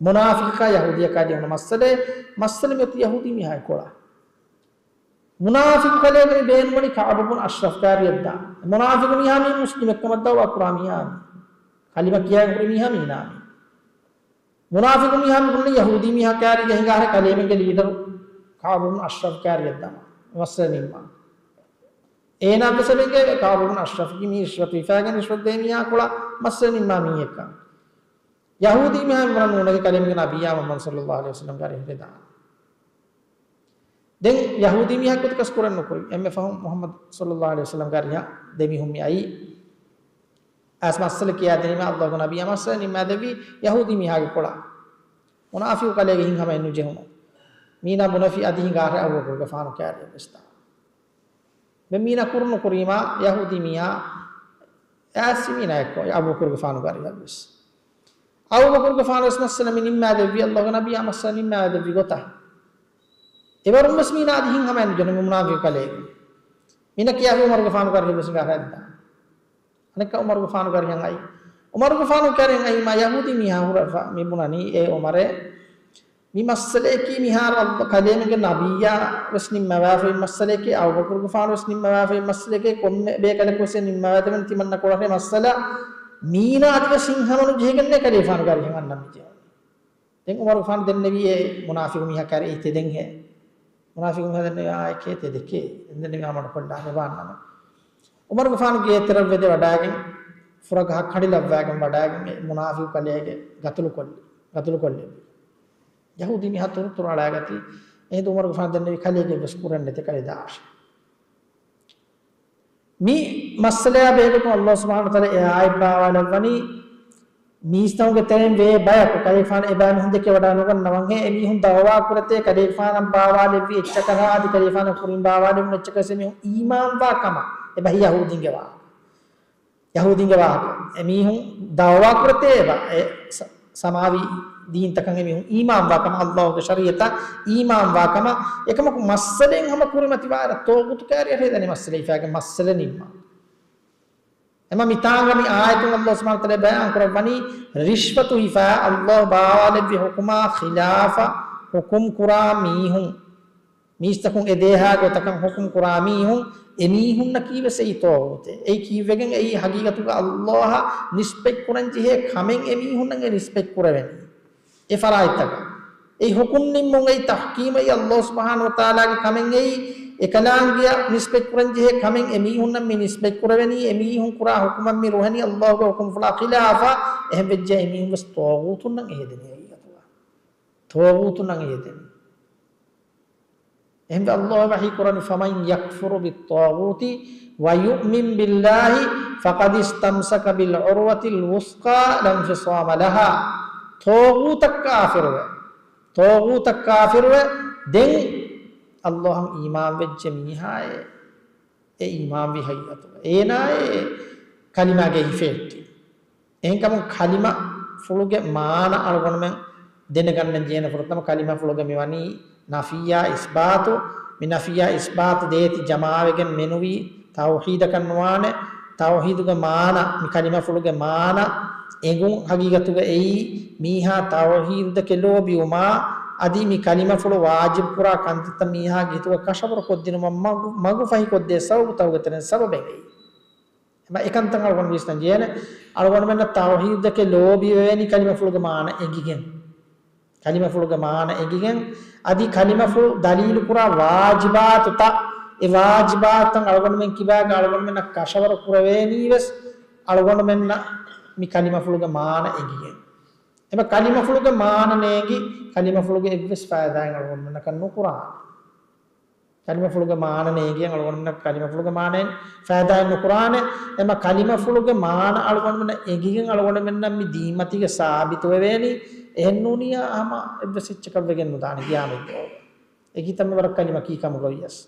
މުނާފިގަކާ ޔަހޫދީއަކާ ޖެހުނު މައްސަލައެއް. މައްސަލަ މިއޮތީ ޔަހޫދީ މީހާގެ ކޮޅަށް. މުނާފިގު ކަލޭގެ ބޭނުމަނީ ކަޢުބު ބުން އަޝްރަފް ކާރިއަށް ދާން. މުނާފިގު މީހާ މީ މުސްލިމެއްކަމަށް ދަޢުވާ ކުރާ މީހާ މީ. ކަލިމަ ކިޔާގެން ހުރި މީހާ މީނާ މީ. މުނާފިގު މީހާ މި ބުނަނީ ޔަހޫދީ މީހާ ކާރީގަ ހިނގާހަރެ ކަލޭމެންގެ ލީޑަރު ކަޢުބު ބުން އަޝްރަފް ކާރިއަށް ދަމާ. މައްސަލަ ނިންމާ. އޭނާ ވެސް އެބަ އެނގޭ ކަޢުބު ބުން އަޝްރަފްގެ މީ ރިޝްވަތު ހިފާގެން ރިޝްވަތު ދޭ މީހާ ކޮޅަށް މައްސަލަ ނިންމާ މީހެއްކަން. ޔަހޫދީ މީހާ މި ބުނަނީ ނޫނެގެ ކަލޭމެންގެ ނަބިއްޔާ މުޙައްމަދު ޞައްލައްލާހު ޢަލައިހި ވަސައްލަމް ކާރި ހުރެދާނެ. ދެން ޔަހޫދީ މީހާ ގޮތަކަސް ކުރަން ނުކުރި. އެންމެ ފަހުން މުޙައްމަދު ޞައްލައްލާހު ޢަލައިހި ވަސައްލަމް ކާރިއަށް ދެމީހުން މި އައީ. އައިސް މައްސަލަ ކިޔާދިނީމާ ﷲގެ ނަބިއްޔާ މައްސަލަ ނިންމާދެއްވީ ޔަހޫދީ މީހާގެ ކޮޅަށް. މުނާފިގު ކަލޭގެ ހިތްހަމައެއް ނުޖެހުނު. މީނާ ބުނެފި އަދި ހިނގާހަރެ އަބޫބަކުރުގެފާނު ކާރިއަށް ވެސް ދާން. ދެން މީނާ ކުރު ނުކުރީމާ ޔަހޫދީ މީހާ އައިސް މީނާ އެއްކޮށް އަބޫބަކުރުގެފާނު ކާރިއަށް ވެސް. އަބޫބަކުރުގެފާނު ވެސް މައްސަލަ މި ނިންމާދެއްވީ، ﷲގެ ނަބިއްޔާ މައްސަލަ ނިންމާދެއްވި ގޮތަށް. އެވަރުން ވެސް މީނާ އަދި ހިތްހަމައެއް ނުޖެހުނު މުނާފިގު ކަލޭގެ. މީނާ ކިޔާފި ޢުމަރުގެފާނު ކާރިއަށް ވެސް ހިނގާ ހައްދާ. އަނެއްކާ ޢުމަރުގެފާނު ކާރިއަށް އައީ. ޢުމަރުގެފާނު ކާރިއަށް އައީމާ ޔަހޫދީ މީހާ ހުރެފަ މި ބުނަނީ، އޭ ޢުމަރޭ، މި މައްސަލަޔަކީ މިހާރު ﷲ ކަލޭމެންގެ ނަބިއްޔާ ވެސް ނިންމަވާފައި މައްސަލަޔަކީ، އަބޫބަކުރުގެފާނު ވެސް ނިންމަވާފައި މައްސަލަޔަކީ، ކޮންމެ ބޭކަލަކު ވެސް ނިންމަވާދެވެން ތިމަންނަ ކޮޅަށް މައްސަލަ މީނާ އަދިވެސް ހިތްހަމަ ނުޖެހިގެންނޭ ކަލޭގެފާނު ކާރިއަށް އަންނަން މި ޖެހުނީ. ދެން ޢުމަރުގެފާނު ދެންނެވި އެ މުނާފިގު މީހާ ކާރި އެ ތެދެންހޭ. މުނާފިގު މީހާ ދެންނެވި އާ އެކޭ ތެދެކޭ. ދެން ދެންނެވި އާ މަޑުކޮށްލާ މި ބާންނަމެ. ޢުމަރުގެފާނު ގޭތެރަށް ވެދެ ވަޑާގެން، ފުރަގަހަށް ކަނޑިލައްވާގެން ވަޑާގެން އެ މުނާފިގު ކަލޭގެ ގަތުލުކޮށްލި، ގަތުލުކޮށްލެއްވި. ޔަހޫދީ މީހާ ތުރުތުރު އަޅާގަތީ. އެހިނދު ޢުމަރުގެފާނު ދެންނެވި ކަލޭގެ ވެސް ކުރަން ނެތެ ކަލޭ ދާށޭ. މި މައްސަލަޔާ ބެހޭގޮތުން ﷲ ސުބްޙާނަހޫ ވަތަޢާލާ އެ އާޔަތް ބާވާލައްވަނީ، މީސްތަކުގެ ތެރެއިން ވޭ ބަޔަކު ކަލޭގެފާނު އެބައިމީހުން ދެކެ ވަޑާ ނުގަންނަވަންހޭ، އެމީހުން ދަޢުވާ ކުރެތޭ ކަލޭގެފާނަށް ބާވާލެއްވި އެއްޗަކަށް އަދި ކަލޭގެފާނަށް ކުރިން ބާވާލެވުނު އެއްޗަކަށް އެމީހުން އީމާންވާ ކަމަށް. އެބަހީ ޔަހޫދީންގެ ވާހަކަ. ޔަހޫދީންގެ ވާހަކަ. އެމީހުން ދަޢުވާ ކުރެތޭ އެބަ އެ ސަ-، ސަމާވީ ދީންތަކަށް އެމީހުން އީމާންވާ ކަމަށް، ﷲގެ ޝަރީޢަތަށް އީމާންވާ ކަމަށް. އެކަމަކު މައްސަލައިން ހަމަ ކުރިމަތިވާއިރަށް ޠާޣޫތު ކާރިއަށް ހެދަނީ މައްސަލަ ހިފާގެން މައްސަލަ ނިންމާ. އެމަ މިތާނގަ މި އާޔަތުން ﷲ ސުބްޙާނަހޫ ވަތަޢާލާ ބަޔާން ކުރައްވަނީ، ރިޝްވަތު ހިފާ ﷲ ބާވާލެއްވި ޙުކުމާ ޚިލާފަށް ޙުކުމް ކުރާ މީހުން، މީސްތަކުން އެދޭހާ ގޮތަކަށް ޙުކުމް ކުރާ މީހުން، އެމީހުންނަކީ ވެސް އެއީ ޠާޣޫތެއް. އެއީ ކީއްވެގެން އެއީ ޙަޤީޤަތުގަ ﷲއަށް ނިސްބަތް ކުރަން ޖެހޭ ކަމެއް އެމީހުންނަށް އެ ނިސްބަތް ކުރެވެނީ. އެ ފަރާތްތަކަށް. އެއީ ޙުކުމް ނިންމުން އެއީ ތަޙްކީމް އެއީ ﷲ ސުބްޙާނަހޫ ވަތަޢާލާގެ ކަމެއް އެއީ އެކަލާނގެއަށް ނިސްބަތް ކުރަން ޖެހޭ ކަމެއް އެމީހުންނަށް މި ނިސްބަތް ކުރެވެނީ އެމީހުން ކުރާ ޙުކުމަށް މި ރުހެނީ ﷲގެ ޙުކުމްފުޅާ ޚިލާފަށް އެހެން ވެއްޖެ އެމީހުން ވެސް ޠާޣޫތުންނަށް އެހެދެނީ ޙަޤީޤަތުގަ. ޠާޣޫތުންނަށް އެހެދެނީ. އެހެންވެ ﷲ ވަޙީ ކުރަނީ، فَمَنْ يَكْفُرْ بِالطَّاغُوتِ وَيُؤْمِنْ بِاللَّهِ فَقَدِ اسْتَمْسَكَ بِالْعُرْوَةِ الْوُثْقَىٰ لَا انْفِصَامَ لَهَا. ޠާޣޫތަށް ކާފިރުވެ، ޠާޣޫތަށް ކާފިރުވެ، ދެން ﷲއަށް އީމާންވެއްޖެ މީހާއޭ، އެ އީމާންވީ ޙަޤީޤަތުގަ. އޭނާއޭ ކަލިމާގައި ހިފެހެއްޓި. އެހެންކަމުން ކަލިމަފުޅުގެ މާނަ އަޅުގަނޑުމެން ދެނެގަންނަން ޖެހޭނެ. ފުރަތަމަ ކަލިމަފުޅުގަ މިވަނީ ނަފީއާ އިސްބާތު. މި ނަފީއާ އިސްބާތު ދޭތި ޖަމާވެގެން މެނުވީ ތައުޙީދަކަށް ނުވާނެ. ތައުޙީދުގެ މާނަ، މި ކަލިމަފުޅުގެ މާނަ އެނގުން ޙަޤީޤަތުގަ އެއީ މީހާ ތައުޙީދުދެކެ ލޯބިވުމާ، އަދި މި ކަލިމަފުޅު ވާޖިބުކުރާ ކަންތައްތައް މީހާގެ ހިތުގަ ކަށަވަރު ކޮށްދިނުމަށް މަގު، މަގުފަހިކޮށްދޭ ސަބަބުތަކުގެ ތެރެއިން ސަބަބެއް އެއީ. އެމަ އެކަންތައް އަޅުގަނޑު ވިސްނަން ޖެހޭނެ. އަޅުގަނޑުމެންނަށް ތައުޙީދުދެކެ ލޯބިވެވޭނީ ކަލިމަފުޅުގެ މާނަ އެނގިގެން. ކަލިމަފުޅުގެ މާނަ އެނގިގެން، އަދި ކަލިމަފުޅު ދަލީލުކުރާ ވާޖިބާތުތައް، އެ ވާޖިބާތުތައް އަޅުގަނޑުމެން ކިބާގަ އަޅުގަނޑުމެންނަށް ކަށަވަރު ކުރެވޭނީ ވެސް އަޅުގަނޑުމެންނަށް މި ކަލިމަފުޅުގެ މާނަ އެނގިގެން. އެމަ ކަލިމަފުޅުގެ މާނަ ނޭނގި، ކަލިމަފުޅުގެ އެއްވެސް ފައިދާއެއް އަޅުގަނޑުމެންނަކަށް ނުކުރާނެ. ކަލިމަފުޅުގެ މާނަ ނޭނގި އަޅުގަނޑުމެންނަށް ކަލިމަފުޅުގެ މާނައިން ފައިދާއެއް ނުކުރާނެ. އެމަ ކަލިމަފުޅުގެ މާނަ އަޅުގަނޑުމެންނަށް އެނގިގެން އަޅުގަނޑުމެންނަށް މި ދީންމަތީގަ ސާބިތުވެވޭނީ. އެހެންނޫނީ ހަމަ އެއްވެސް އެއްޗަކަށް ވެގެން ނުދާނެ ގިޔާމަތް ދުވަހު. އެކި ތަންމެ ވަރަށް ކަލިމަ ކީ ކަމުގަ ވިޔަސް.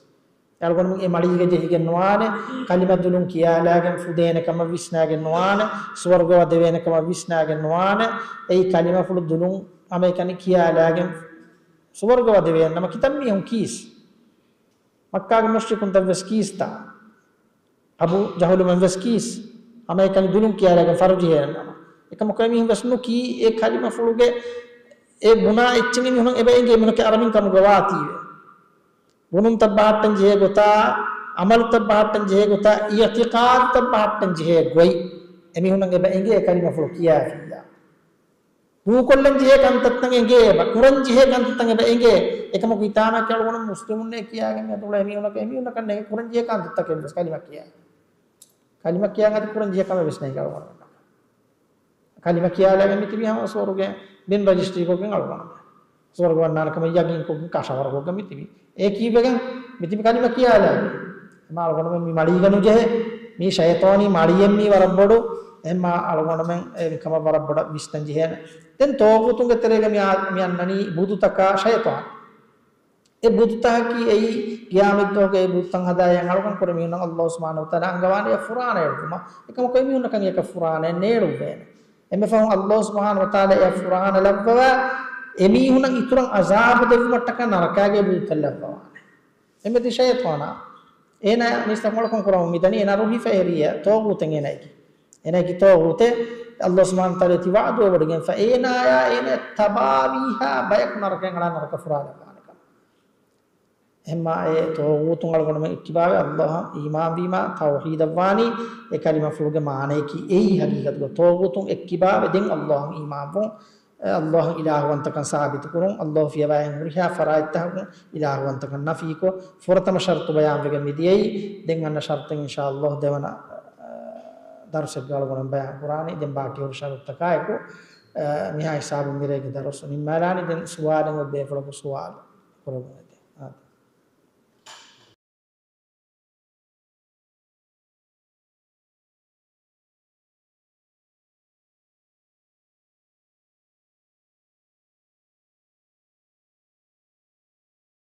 އަޅުގަނޑުމެން އެ މަޅީގަ ޖެހިގެން ނުވާނެ، ކަލިމަ ދުލުން ކިޔާލާގެން ފުދޭނެ ކަމަށް ވިސްނާގެން ނުވާނެ، ސުވަރުގަ ވަދެވޭނެ ކަމަށް ވިސްނާގެން ނުވާނެ، އެއީ ކަލިމަފުޅު ދުލުން ހަމައެކަނި ކިޔާލާގެން ސުވަރުގެ ވަދެވޭންނަމަ ކިތަންމީހުން ކީސް؟ މައްކާގެ މުޝްރިކުންތައް ވެސް ކީސްތާ؟ އަބޫ ޖަހުލުމެން ވެސް ކީސް؟ ހަމައެކަނި ދުލުން ކިޔާލައިގެން ފަރު ޖެހޭނަމަ. އެކަމަކު އެމީހުން ވެސް ނުކީ އެ ކަލިމަފުޅުގެ އެ ބުނާ އެއްޗެއް އެމީހުން އެބަ އެނގޭ މީހުންނަކީ އަރަބިން ކަމުގަ ވާތީވެ. ބުނުންތައް ބަހައްޓަން ޖެހޭ ގޮތާ، އަމަލުތައް ބަހައްޓަން ޖެހޭ ގޮތާ، އިޢުތިޤާދުތައް ބަހައްޓަން ޖެހޭ ގޮތް އެމީހުންނަށް އެބަ އެނގޭ އެ ކަލިމަފުޅު ކިޔާފިއްޔާ. ދޫކޮށްލަން ޖެހޭ ކަންތައްތައް އެނގޭ އެބަ، ކުރަން ޖެހޭ ކަންތައްތައް އެބަ އެނގޭ. އެކަމަކު ހިތާމައަކީ އަޅުގަނޑު މުސްލިމުންނޭ ކިޔާގެން އެތުޅެ އެމީހުންނަކަށް، އެމީހުންނަކަށް ނޭނގެ ކުރަން ޖެހޭ ކަންތައްތަކެއް ވެސް ކަލިމަ ކިޔާ. ކަލިމަ ކިޔާ އަދި ކުރަން ޖެހޭ ކަމެއް ވެސް ނޭނގެ އަޅުގަނޑުމެންނަކަށް. ކަލިމަ ކިޔާލައިގެން މިތިބީ ހަމަ ސުވަރުގެ ބިން ރަޖިސްޓްރީކޮށްގެން އަޅުގަނޑުމެން. ސުވަރުގެ ވަންނާނެ ކަމަށް ޔަގީންކޮށްގެން ކަށަވަރުކޮށްގެން މިތިބީ. އެ ކީއްވެގެން މިތިބި ކަލިމަ ކިޔާލައިގެން. އެމާ އަޅުގަނޑުމެން މި މަޅީގަ ނުޖެހޭ. މީ ޝައިޠާނީ މަޅިއެއް މީ ވަރަށް ބޮޑު. އެމާ އަޅުގަނޑުމެން އެ މިކަމަށް ވަރަށް ބޮޑަށް ވިސްނަން ޖެހޭނެ. ދެން ތޯޣޫތުންގެ ތެރޭގަ މި އާ-، މި އަންނަނީ ބުދުތަކާ ޝައިޠާން. އެ ބުދުތަކަކީ އެއީ ޤިޔާމަތްދުވަހުގެ އެ ބުދުތައް ހަދާ އަޅުގަނޑު ކުރެ މީހުންނަށް ﷲ ސުބްޙާނަހޫ ވަތަޢާލާ އަންގަވާނެ އެ ފުރާނަ އެޅުމަށް. އެކަމަކު އެމީހުންނަކަށް އެކަ ފުރާނައެއް ނޭޅުއްވޭނެ. އެންމެ ފަހުން ﷲ ސުބްޙާނަހޫ ވަތަޢާލާ އެ ފުރާނަ ލައްވަވާ އެމީހުންނަށް އިތުރަށް ޢަޒާބު ދެއްވުމަށްޓަކާ ނަރަކާގެ ބުދުތައް ލައްވަވާނެ. އެމެދި ޝައިޠާނާ. އޭނާ މީސްތަކުން އަޅުކަން ކުރަމުން މިދަނީ އޭނާ ރުހިފަ އެރިޔާ ތޯޣޫތެއް އޭނާއަކީ. އޭނާއަކީ ތޯޣޫތެއް. ﷲ ސުބްޙާނަހޫ ވަތަޢާލާ ތި ވަޢުދު ވޮޑިގެންފަ އޭނާޔާ އޭނާ ތަބާވީހާ ބަޔަކު ނަރަކައިން އަޅާ ނަރަކަ ފުރާލައްވާނެ ކަމަށް. އެހެންމާ އެ ތޯޣޫތުން އަޅުގަނޑުމެން އެއްކިބާވެ ﷲ އަށް އީމާންވީމާ ތައުޙީދަށްވާނީ. އެ ކަލިމަފުޅުގެ މާނަޔަކީ އެއީ ހަގީގަތުގަ ތޯޣޫތުން އެއްކިބާވެ ދެން ﷲ އަށް އީމާންވުން. ﷲ އަށް އިލާހުވަންތަކަން ސާބިތުކުރުން، ﷲ ފިޔަވައިގެން ހުރިހާ ފަރާތްތަކުން އިލާހުވަންތަކަން ނަފީކޮށް، ފުރަތަމަ ޝަރުޠު ބަޔާންވެގެން މިދިޔައީ، ދެން އަންނަ ޝަރުޠެއް އިންޝާﷲ ދެވަނަ، އަ، ދަރުސެއްގަ އަޅުގަނޑުމެން ބަޔާން ކުރާނީ. ދެން ބާކީ ހުރި ޝަރުޠުތަކާއެކު، އަ، މިހާ ހިސާބުން މިރޭގެ ދަރުސް ނިންމާލާނީ. ދެން ސުވާލެއް އޮތް ބޭފުޅަކު ސުވާލު ކުރެވުނެތެ.